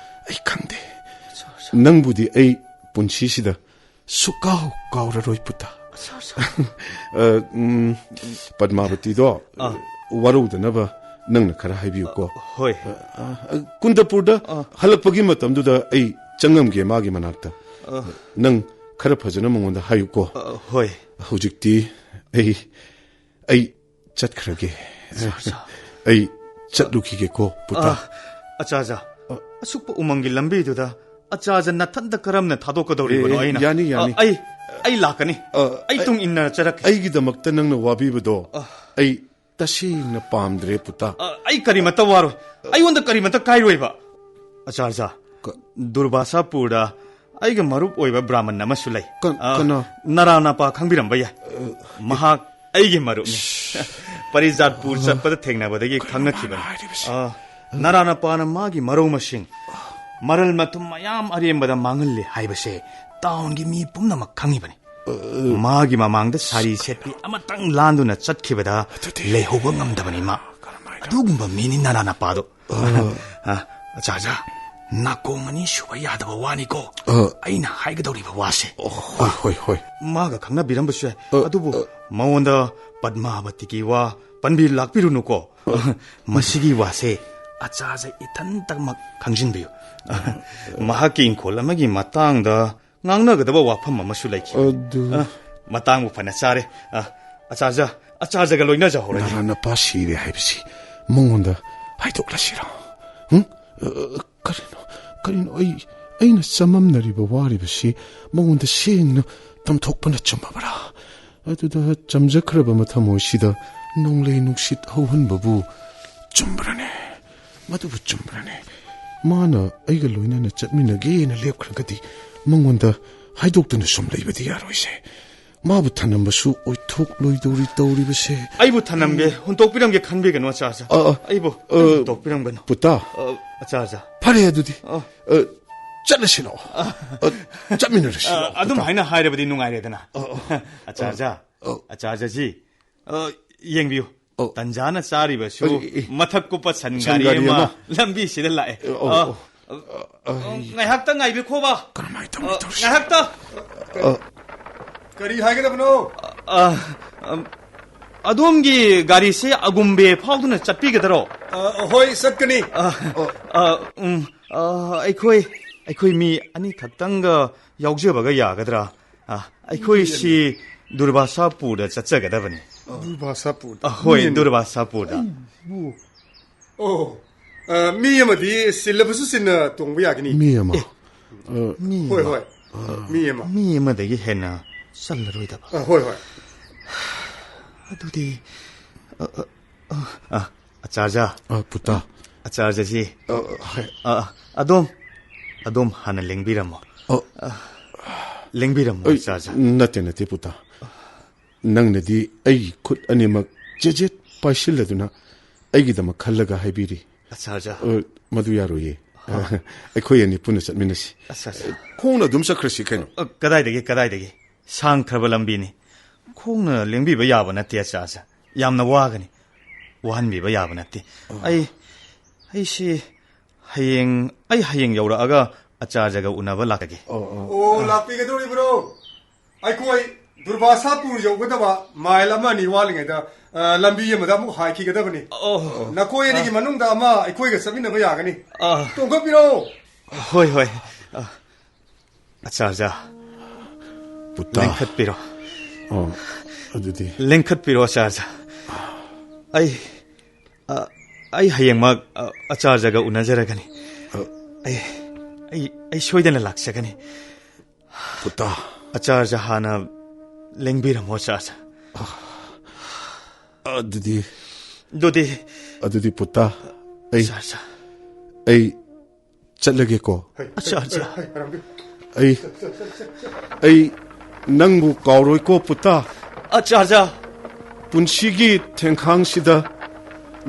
ꯑꯩ ꯈꯪꯗꯦ꯫ ꯑꯠꯆꯥ, ꯑꯠꯆꯥ꯫ ꯅꯪꯕꯨꯗꯤ ꯑꯩ ꯄꯨꯟꯁꯤꯁꯤꯗ ꯁꯨꯛꯀꯥꯎ ꯀꯥꯎꯔꯔꯣꯏ, ꯄꯨꯇꯥ꯫ ꯑꯠꯆꯥ, ꯑꯠꯆꯥ꯫ ꯑ, ꯎꯝ, ꯄꯗꯃꯥꯕꯇꯤꯗꯣ, ꯑꯥ꯫ ꯋꯥꯔꯧꯗꯅꯕ ꯅꯪꯅ ꯈꯔ ꯍꯥꯏꯕꯤꯌꯨꯀꯣ꯫ ꯑ, ꯍꯣꯏ꯫ ꯑ, ꯑ, ꯀꯨꯟꯗꯄꯨꯔꯗ ꯑꯥ꯫ ꯍꯜꯂꯛꯄꯒꯤ ꯃꯇꯝꯗꯨꯗ ꯑꯩ ꯆꯪꯉꯝꯒꯦ ꯃꯥꯒꯤ ꯃꯅꯥꯛꯇ꯫ ꯑ꯫ ꯅꯪ ꯈꯔ ꯐꯖꯅ ꯃꯉꯣꯟꯗ ꯍꯥꯏꯌꯨꯀꯣ꯫ ꯑ, ꯍꯣꯏ꯫ ꯍꯧꯖꯤꯛꯇꯤ ꯑꯩ, ꯑꯩ ꯆꯠꯈ꯭ꯔꯒꯦ꯫ ꯑꯠꯆꯥ, ꯑꯠꯆꯥ꯫ ꯑꯩ ꯆꯠꯂꯨꯈꯤꯒꯦꯀꯣ, ꯄꯨꯇꯥ꯫ ꯑ, ꯑꯠꯆꯥ, ꯑꯠꯆꯥ꯫ ꯑ꯫ ꯑꯁꯨꯛꯄ ꯎꯃꯪꯒꯤ ꯂꯝꯕꯤꯗꯨꯗ ꯑꯠꯆꯥ, ꯑꯠꯆꯥ, ꯅꯊꯟꯇ ꯀꯔꯝꯅ ꯊꯥꯗꯣꯛꯀꯗꯧꯔꯤꯕꯅꯣ? ꯑꯦ, ꯑꯩꯅ? ꯌꯥꯅꯤ, ꯌꯥꯅꯤ꯫ ꯑ, ꯑꯩ, ꯑꯩ ꯂꯥꯛꯀꯅꯤ꯫ ꯑ, ꯑꯩ ꯑꯩ, ꯇꯨꯡ ꯏꯟꯅ ꯆꯠꯂꯛꯀꯦ꯫ ꯑꯩꯒꯤꯗꯃꯛꯇ ꯅꯪꯅ ꯋꯥꯕꯤꯕꯗꯣ ꯑ꯫ ꯑꯩ ꯇꯁꯦꯡꯅ ꯄꯥꯝꯗ꯭ꯔꯦ, ꯄꯨꯇꯥ꯫ ꯑ, ꯑꯩ ꯀꯔꯤꯃꯠꯇ ꯋꯥꯔꯣꯏ꯫ ꯑꯩꯉꯣꯟꯗ ꯀꯔꯤꯃꯠꯇ ꯀꯥꯏꯔꯣꯏꯕ꯫ ꯑꯠꯆꯥ, ꯑꯠꯆꯥ꯫ ꯀ- ꯗꯨꯔꯕꯥꯁꯥꯄꯨꯔꯗ ꯑꯩꯒ ꯃꯔꯨꯞ ꯑꯣꯏꯕ ꯕ꯭ꯔꯥꯍꯃꯟ ꯑꯃꯁꯨ ꯂꯩ꯫ ꯀ-, ꯑ, ꯀꯅꯥ? ꯅꯔꯥꯅꯄꯥ ꯈꯪꯕꯤꯔꯝꯕ ꯌꯥꯏ꯫ ꯑ, ꯃꯍꯥꯛ ꯑꯩꯒꯤ ꯃꯔꯨꯞꯅꯤ꯫ ꯄꯔꯤꯖꯥꯠꯄꯨꯔ ꯆꯠꯄꯗ ꯊꯦꯡꯅꯕꯗꯒꯤ ꯀꯩꯅꯣ ꯈꯪꯅꯈꯤꯕꯅꯤ꯫ ꯍꯥꯏꯔꯤꯕꯁꯤ? ꯑ, ꯅꯔꯥꯅꯄꯥꯅ ꯃꯥꯒꯤ ꯃꯔꯧ ꯃꯁꯤꯡ, ꯃꯔꯜ ꯃꯊꯨꯝ ꯃꯌꯥꯝ ꯑꯔꯦꯝꯕꯗ ꯃꯥꯡꯍꯜꯂꯦ ꯍꯥꯏꯕꯁꯦ ꯇꯥꯎꯟꯒꯤ ꯃꯤ ꯄꯨꯝꯅꯃꯛ ꯈꯪꯉꯤꯕꯅꯤ꯫ ꯃꯥꯒꯤ ꯃꯃꯥꯡꯗ ꯁꯥꯔꯤ ꯁꯦꯠꯄꯤ ꯑꯃꯇꯪ ꯂꯥꯟꯗꯨꯅ ꯆꯠꯈꯤꯕꯗ ꯑꯗꯨꯗꯤ ꯂꯩꯍꯧꯕ ꯉꯝꯗꯕꯅꯤ ꯃꯥ꯫ ꯀꯔꯝꯍꯥꯏꯅ? ꯑꯗꯨꯒꯨꯝꯕ ꯃꯤꯅꯤ ꯅꯔꯥꯅꯄꯥꯗꯣ꯫ ꯑ꯫ ꯑ, ꯑꯆꯥ, ꯑꯆꯥ, ꯅꯥꯀꯣꯡ ꯑꯅꯤ ꯁꯨꯕ ꯌꯥꯗꯕ ꯋꯥꯅꯤꯀꯣ꯫ ꯑ꯫ ꯑꯩꯅ ꯍꯥꯏꯒꯗꯧꯔꯤꯕ ꯋꯥꯁꯦ꯫ ꯑꯣ, ꯍꯣꯏ, ꯍꯣꯏ, ꯍꯣꯏ꯫ ꯃꯥꯒ ꯈꯪꯅꯕꯤꯔꯝꯕꯁꯨ ꯌꯥꯏ꯫ ꯑ, ꯑꯗꯨꯕꯨ ꯑ꯫ ꯃꯉꯣꯟꯗ ꯄꯗꯃꯥꯕꯇꯤꯒꯤ ꯋꯥ ꯄꯟꯕꯤ ꯂꯥꯛꯄꯤꯔꯨꯅꯨꯀꯣ꯫ ꯑ꯫ ꯃꯁꯤꯒꯤ ꯋꯥꯁꯦ ꯑꯆꯥꯖ ꯏꯊꯟꯇꯃꯛ ꯈꯪꯖꯤꯟꯕꯤꯌꯨ꯫ ꯃꯍꯥꯛꯀꯤ ꯏꯪꯈꯣꯜ ꯑꯃꯒꯤ ꯃꯇꯥꯡꯗ ꯉꯥꯡꯅꯒꯗꯕ ꯋꯥꯐꯝ ꯑꯃꯁꯨ ꯂꯩꯈꯤ꯫ ꯑꯗꯨ ꯑ, ꯃꯇꯥꯡꯕꯨ ꯐꯅ ꯆꯥꯔꯦ꯫ ꯑ, ꯑꯆꯥꯖ, ꯑꯆꯥꯖꯒ ꯂꯣꯏꯅꯖꯍꯧꯔꯒꯦ꯫ ꯅꯔꯥꯅꯄꯥ ꯁꯤꯔꯦ ꯍꯥꯏꯕꯁꯤ ꯃꯉꯣꯟꯗ ꯍꯥꯏꯗꯣꯛꯂꯁꯤꯔꯣ? ꯍꯨꯝ? ꯑ, ꯀꯔꯤꯅꯣ? ꯀꯔꯤꯅꯣ? ꯑꯩ, ꯑꯩꯅ ꯆꯃꯝꯅꯔꯤꯕ ꯋꯥꯔꯤꯕꯁꯤ ꯃꯉꯣꯟꯗ ꯁꯦꯡꯅ ꯇꯝꯊꯣꯛꯄꯅ ꯆꯨꯝꯃꯕ꯭ꯔꯥ? ꯑꯗꯨꯗ ꯆꯝꯖꯈ꯭ꯔꯕ ꯃꯊꯃꯣꯏꯁꯤꯗ ꯅꯣꯡꯂꯩ ꯅꯨꯡꯁꯤꯠ ꯍꯧꯍꯟꯕꯕꯨ ꯆꯨꯝꯕ꯭ꯔꯅꯦ? ꯃꯗꯨꯕꯨ ꯆꯨꯝꯕ꯭ꯔꯅꯦ? ꯃꯥꯅ ꯑꯩꯒ ꯂꯣꯏꯅꯅ ꯆꯠꯃꯤꯟꯅꯒꯦꯅ ꯂꯦꯞꯈ꯭ꯔꯒꯗꯤ ꯃꯉꯣꯟꯗ ꯍꯥꯏꯗꯣꯛꯇꯨꯅ ꯁꯨꯝ ꯂꯩꯕꯗꯤ ꯌꯥꯔꯣꯏꯁꯦ꯫ ꯃꯥꯕꯨ ꯊꯅꯝꯕꯁꯨ ꯑꯣꯏꯊꯣꯛꯂꯣꯏꯗꯧꯔꯤ ꯇꯧꯔꯤꯕꯁꯦ꯫ ꯑꯩꯕꯨ ꯊꯅꯝꯒꯦ, ꯍꯨꯟꯇꯣꯛꯄꯤꯔꯝꯒꯦ ꯈꯟꯕꯤꯒꯅꯨ, ꯑꯆꯥꯔꯖꯥ꯫ ꯑ, ꯑ, ꯑꯩꯕꯨ ꯑ, ꯍꯨꯟꯇꯣꯛꯄꯤꯔꯝꯒꯅꯨ꯫ ꯄꯨꯇꯥ꯫ ꯑ, ꯑꯆꯥꯔꯖꯥ꯫ ꯐꯔꯦ ꯑꯗꯨꯗꯤ꯫ ꯑ꯫ ꯑ, ꯆꯠꯂꯁꯤ ꯂꯥꯛꯑꯣ꯫ ꯑ꯫ ꯑ, ꯆꯠꯃꯤꯟꯅꯔꯁꯤ ꯑ, ꯂꯥꯛꯑꯣ, ꯑꯗꯨꯝ ꯄꯨꯇꯥ꯫ ꯍꯥꯏꯅ ꯍꯥꯏꯔꯕꯗꯤ ꯅꯨꯡꯉꯥꯏꯔꯦꯗꯅ꯫ ꯑ, ꯑ꯫ ꯑꯆꯥꯔꯖꯥ꯫ ꯑ꯫ ꯑꯆꯥꯔꯖꯥ ꯖꯤ꯫ ꯑ, ꯌꯦꯡꯕꯤꯌꯨ꯫ ꯑ꯫ ꯇꯟꯖꯥꯅ ꯆꯥꯔꯤꯕꯁꯨ ꯑ, ꯑꯦ, ꯑꯦ꯫ ꯃꯊꯛ ꯀꯨꯞꯄ ꯁꯟ ꯁꯟ ꯒꯥꯔꯤ ꯒꯥꯔꯤ ꯑꯃ ꯑꯃ꯫ ꯂꯝꯕꯤꯁꯤꯗ ꯂꯥꯛꯑꯦ꯫ ꯑ, ꯑ, ꯑ, ꯑ, ꯑ, ꯑ, ꯑ, ꯉꯥꯏꯍꯥꯛꯇ ꯉꯥꯏꯕꯤꯈꯣꯕ꯫ ꯀꯔꯝꯍꯥꯏꯅ ꯇꯧꯅꯤ ꯑ, ꯇꯧꯔꯤꯁꯦ? ꯉꯥꯏꯍꯥꯛꯇ꯫ ꯑ꯫ ꯀꯔꯤ ꯍꯥꯏꯒꯗꯕꯅꯣ? ꯑ, ꯑ, ꯑꯗꯣꯝꯒꯤ ꯒꯥꯔꯤꯁꯦ ꯑꯒꯨꯝꯕꯦ ꯐꯥꯎꯗꯨꯅ ꯆꯠꯄꯤꯒꯗꯔꯣ? ꯑ, ꯍꯣꯏ, ꯆꯠꯀꯅꯤ꯫ ꯑ, ꯑ, ꯎꯝ, ꯑ, ꯑꯩꯈꯣꯏ, ꯑꯩꯈꯣꯏ ꯃꯤ ꯑꯅꯤꯈꯛꯇꯪꯒ ꯌꯥꯎꯖꯕꯒ ꯌꯥꯒꯗ꯭ꯔꯥ? ꯑ, ꯑꯩꯈꯣꯏꯁꯤ ꯗꯨꯔꯕꯥꯁꯥꯄꯨꯔꯗ ꯆꯠꯆꯒꯗꯕꯅꯤ꯫ ꯗꯨꯔꯕꯥꯁꯥꯄꯨꯔꯗ? ꯑ, ꯍꯣꯏ, ꯃꯤ ꯑꯅꯤ? ꯗꯨꯔꯕꯥꯁꯥꯄꯨꯔꯗ꯫ ꯑꯣ, ꯑ, ꯃꯤ ꯑꯃꯗꯤ ꯆꯤꯜꯂꯕꯁꯨ ꯆꯤꯟꯅ ꯇꯣꯡꯕ ꯌꯥꯒꯅꯤ꯫ ꯃꯤ ꯑꯃ? ꯑꯦ, ꯑ, ꯃꯤ ꯍꯣꯏ, ꯑꯃ? ꯍꯣꯏ꯫ ꯃꯤ ꯑꯃ꯫ ꯃꯤ ꯑꯃꯗꯒꯤ ꯍꯦꯟꯅ ꯆꯜꯂꯔꯣꯏꯗꯕ꯫ ꯑ, ꯍꯣꯏ, ꯍꯣꯏ꯫ ꯑꯗꯨꯗꯤ, ꯑ, ꯑ, ꯑ, ꯑ, ꯑꯆꯥꯔꯖꯥ꯫ ꯑ, ꯄꯨꯇꯥ꯫ ꯑꯆꯥꯔꯖꯥꯁꯤ꯫ ꯑ, ꯍꯣꯏ꯫ ꯑ, ꯑ, ꯑꯗꯣꯝ, ꯑꯗꯣꯝ ꯍꯥꯟꯅ ꯂꯦꯡꯕꯤꯔꯝꯃꯣ꯫ ꯑ꯫ ꯑ, ꯂꯦꯡꯕꯤꯔꯝꯃꯣ, ꯑꯩ, ꯑꯆꯥꯔꯖꯥ꯫ ꯅꯠꯇꯦ, ꯅꯠꯇꯦ, ꯄꯨꯇꯥ꯫ ꯅꯪꯅꯗꯤ ꯑꯩꯒꯤ ꯈꯨꯠ ꯑꯅꯤꯃꯛ ꯆꯦꯖꯦꯠ ꯄꯥꯏꯁꯤꯜꯂꯗꯨꯅ ꯑꯩꯒꯤꯗꯃꯛ ꯈꯜꯂꯒ ꯍꯥꯏꯕꯤꯔꯤ꯫ ꯑꯠꯆꯥ, ꯑꯠꯆꯥ꯫ ꯑ, ꯃꯗꯨ ꯌꯥꯔꯣꯏꯌꯦ꯫ ꯍꯥ꯫ ꯑꯩꯈꯣꯏ ꯑꯅꯤ ꯄꯨꯟꯅ ꯆꯠꯃꯤꯟꯅꯁꯤ꯫ ꯑꯠꯆꯥ, ꯑꯠꯆꯥ꯫ ꯈꯣꯡꯅ ꯑꯗꯨꯝ ꯆꯠꯈ꯭ꯔꯁꯤ ꯀꯩꯅꯣ꯫ ꯑ, ꯀꯗꯥꯏꯗꯒꯤ, ꯀꯗꯥꯏꯗꯒꯤ? ꯁꯥꯡꯈ꯭ꯔꯕ ꯂꯝꯕꯤꯅꯤ꯫ ꯈꯣꯡꯅ ꯂꯦꯡꯕꯤꯕ ꯌꯥꯕ ꯅꯠꯇꯦ, ꯑꯠꯆꯥ, ꯑꯠꯆꯥ꯫ ꯌꯥꯝꯅ ꯋꯥꯒꯅꯤ꯫ ꯋꯥꯍꯟꯕꯤꯕ ꯌꯥꯕ ꯅꯠꯇꯦ꯫ ꯑ꯫ ꯑꯩ, ꯑꯩꯁꯤ ꯍꯌꯦꯡ, ꯑꯩ ꯍꯌꯦꯡ ꯌꯧꯔꯛꯑꯒ ꯑꯆꯥꯔꯖꯒ ꯎꯅꯕ ꯂꯥꯛꯀꯦ꯫ ꯑꯣ, ꯑꯣ꯫ ꯑꯣ, ꯂꯥꯛꯄꯤꯒꯗꯧꯔꯤꯕ꯭ꯔꯣ? ꯑꯩꯈꯣꯏ ꯗꯨꯔꯕꯥꯁꯥꯄꯨꯔ ꯌꯧꯒꯗꯕ ꯃꯥꯏꯜ ꯑꯃ ꯑꯅꯤ ꯋꯥꯠꯂꯤꯉꯩꯗ, ꯑ, ꯂꯝꯕꯤ ꯑꯃꯗ ꯑꯃꯨꯛ ꯍꯥꯏꯈꯤꯒꯗꯕꯅꯤ꯫ ꯑꯣ꯫ ꯅꯈꯣꯏ ꯑꯅꯤꯒꯤ ꯑ꯫ ꯃꯅꯨꯡꯗ ꯑꯃ ꯑꯩꯈꯣꯏꯒ ꯆꯠꯃꯤꯟꯅꯕ ꯌꯥꯒꯅꯤ꯫ ꯑ꯫ ꯇꯣꯡꯈꯠꯄꯤꯔꯣ꯫ ꯍꯣꯏ, ꯍꯣꯏ꯫ ꯑ, ꯑꯆꯥꯔꯖꯥ꯫ ꯄꯨꯇꯥ꯫ ꯂꯦꯡꯈꯠꯄꯤꯔꯣ꯫ ꯑꯣ, ꯑꯗꯨꯗꯤ꯫ ꯂꯦꯡꯈꯠꯄꯤꯔꯣ, ꯑꯆꯥꯔꯖꯥ꯫ ꯑꯩ, ꯑ, ꯑꯩ ꯍꯌꯦꯡꯃꯛ, ꯑ, ꯑꯆꯥꯔꯖꯥꯒ ꯎꯅꯖꯔꯒꯅꯤ꯫ ꯑ꯫ ꯑꯩ ꯑꯩ, ꯑꯩ ꯁꯣꯏꯗꯅ ꯂꯥꯛꯆꯒꯅꯤ꯫ ꯄꯨꯇꯥ꯫ ꯑꯆꯥꯔꯖ ꯍꯥꯟꯅ ꯂꯦꯡꯕꯤꯔꯝꯃꯣ, ꯑꯆꯥꯔꯖ꯫ ꯑꯗꯨꯗꯤ ꯑꯗꯨꯗꯤ ꯑꯗꯨꯗꯤ ꯄꯨꯇꯥ, ꯑꯩ, ꯑꯆꯥꯔꯖ꯫ ꯑꯩ ꯆꯠꯂꯒꯦꯀꯣ꯫ ꯑꯆꯥꯔꯖ꯫ ꯑꯩ, ꯑꯩ ꯅꯪꯕꯨ ꯀꯥꯎꯔꯣꯏꯀꯣ, ꯄꯨꯇꯥ꯫ ꯑꯆꯥꯔꯖ꯫ ꯄꯨꯟꯁꯤꯒꯤ ꯊꯦꯡꯈꯥꯡꯁꯤꯗ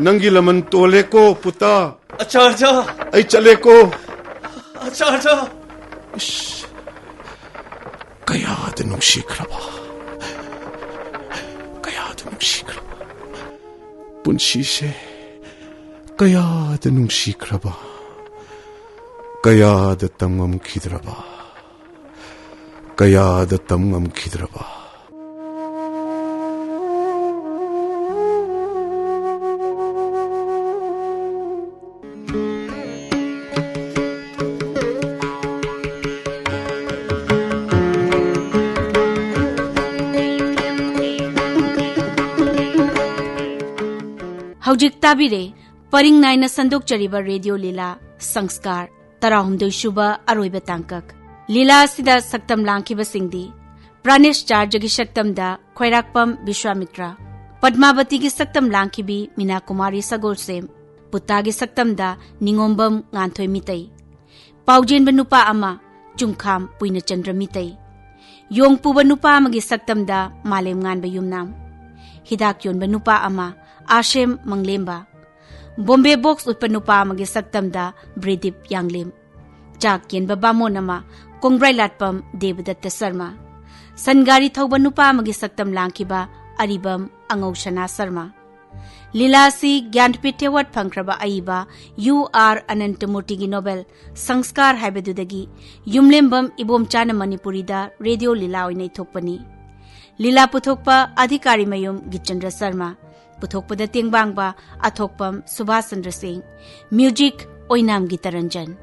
ꯅꯪꯒꯤ ꯂꯃꯟ ꯇꯣꯜꯂꯦꯀꯣ, ꯄꯨꯇꯥ꯫ ꯑꯆꯥꯔꯖ꯫ ꯑꯩ ꯆꯠꯂꯦꯀꯣ꯫ ꯑꯆꯥꯔꯖ꯫ ꯏꯁ, ꯀꯌꯥꯗ ꯅꯨꯡꯁꯤꯈ꯭ꯔꯕ, ꯀꯌꯥꯗ ꯅꯨꯡꯁꯤꯈ꯭ꯔꯕ ꯄꯨꯟꯁꯤꯁꯦ, ꯀꯌꯥꯗ ꯅꯨꯡꯁꯤꯈ꯭ꯔꯕ, ꯀꯌꯥꯗ ꯇꯝꯉꯝꯈꯤꯗ꯭ꯔꯕ, ꯀꯌꯥꯗ ꯇꯝꯉꯝꯈꯤꯗ꯭ꯔꯕ꯫ ꯍꯧꯖꯤꯛ ꯇꯥꯕꯤꯔꯦ ꯄꯔꯤꯡ ꯅꯥꯏꯅ ꯁꯟꯗꯣꯛꯆꯔꯤꯕ ꯔꯦꯗꯤꯑꯣ ꯂꯤꯂꯥ ꯁꯪꯁꯀꯥꯔ ꯇꯔꯥꯍꯨꯝꯗꯣꯏ ꯁꯨꯕ ꯑꯔꯣꯏꯕ ꯇꯥꯡꯀꯛ꯫ ꯂꯤꯂꯥ ꯑꯁꯤꯗ ꯁꯛꯇꯝ ꯂꯥꯡꯈꯤꯕꯁꯤꯡꯗꯤ ꯄ꯭ꯔꯥꯅꯦꯁ ꯆꯥꯔꯖꯒꯤ ꯁꯛꯇꯝꯗ ꯈ꯭ꯋꯥꯏꯔꯥꯛꯄꯝ ꯕꯤꯁ꯭ꯋꯥꯃꯤꯇ꯭ꯔ, ꯄꯗꯃꯥꯕꯇꯤꯒꯤ ꯁꯛꯇꯝ ꯂꯥꯡꯈꯤꯕꯤ ꯃꯤꯅꯥ ꯀꯨꯃꯥꯔꯤ ꯁꯒꯣꯜꯁꯦꯝ, ꯄꯨꯇꯥꯒꯤ ꯁꯛꯇꯝꯗ ꯅꯤꯉꯣꯝꯕꯝ ꯉꯥꯟꯊꯣꯏ ꯃꯤꯇꯩ, ꯄꯥꯎꯖꯦꯟꯕ ꯅꯨꯄꯥ ꯑꯃ ꯆꯨꯡꯈꯥꯝ ꯄꯨꯏꯅꯆꯟꯗ꯭ꯔ ꯃꯤꯇꯩ, ꯌꯣꯡꯄꯨꯕ ꯅꯨꯄꯥ ꯑꯃꯒꯤ ꯁꯛꯇꯝꯗ ꯃꯥꯂꯦꯝ ꯉꯥꯟꯕ ꯌꯨꯝꯅꯥꯝ, ꯍꯤꯗꯥꯛ ꯌꯣꯟꯕ ꯅꯨꯄꯥ ꯑꯃ ꯑꯥꯁꯦꯝ ꯃꯪꯂꯦꯝꯕ, ꯕꯣꯝꯕꯦ ꯕꯣꯛꯁ ꯎꯠꯄ ꯅꯨꯄꯥ ꯑꯃꯒꯤ ꯁꯛꯇꯝꯗ ꯕ꯭ꯔꯤꯗꯤꯞ ꯌꯥꯡꯂꯦꯝ, ꯆꯥꯛ ꯌꯦꯟꯕ ꯕꯥꯃꯣꯟ ꯑꯃ ꯀꯣꯡꯕ꯭ꯔꯥꯏ ꯂꯥꯠꯄꯝ ꯗꯦꯕꯗꯠꯇ ꯁꯔꯃ, ꯁꯟ ꯒꯥꯔꯤ ꯊꯧꯕ ꯅꯨꯄꯥ ꯑꯃꯒꯤ ꯁꯛꯇꯝ ꯂꯥꯡꯈꯤꯕ ꯑꯔꯤꯕꯝ ꯑꯉꯧ ꯁꯅꯥ ꯁꯔꯃ꯫ ꯂꯤꯂꯥ ꯑꯁꯤ ꯒ꯭ꯌꯥꯟꯄꯤꯊ ꯑꯦꯋꯥꯔꯗ ꯐꯪꯈ꯭ꯔꯕ ꯑꯏꯕ ꯌꯨ ꯑꯥꯔ ꯑꯅꯟꯇꯃꯨꯔꯇꯤꯒꯤ ꯅꯣꯕꯦꯜ ꯁꯪꯁꯀꯥꯔ ꯍꯥꯏꯕꯗꯨꯗꯒꯤ ꯌꯨꯝꯂꯦꯝꯕꯝ ꯏꯕꯣꯝꯆꯥꯅ ꯃꯅꯤꯄꯨꯔꯤꯗ ꯔꯦꯗꯤꯑꯣ ꯂꯤꯂꯥ ꯑꯣꯏꯅ ꯏꯊꯣꯛꯄꯅꯤ꯫ ꯂꯤꯂꯥ ꯄꯨꯊꯣꯛꯄ ꯑꯙꯤꯀꯥꯔꯤ ꯃꯌꯨꯝ ꯒꯤꯆꯟꯗ꯭ꯔ ꯁꯔꯃ, ꯄꯨꯊꯣꯛꯄꯗ ꯇꯦꯡꯕꯥꯡꯕ ꯑꯊꯣꯛꯄꯝ ꯁꯨꯚꯥꯁ ꯆꯟꯗ꯭ꯔ ꯁꯤꯡ, ꯃ꯭ꯌꯨꯖꯤꯛ ꯑꯣꯏꯅꯥꯝꯒꯤ ꯇꯔꯟꯖꯟ꯫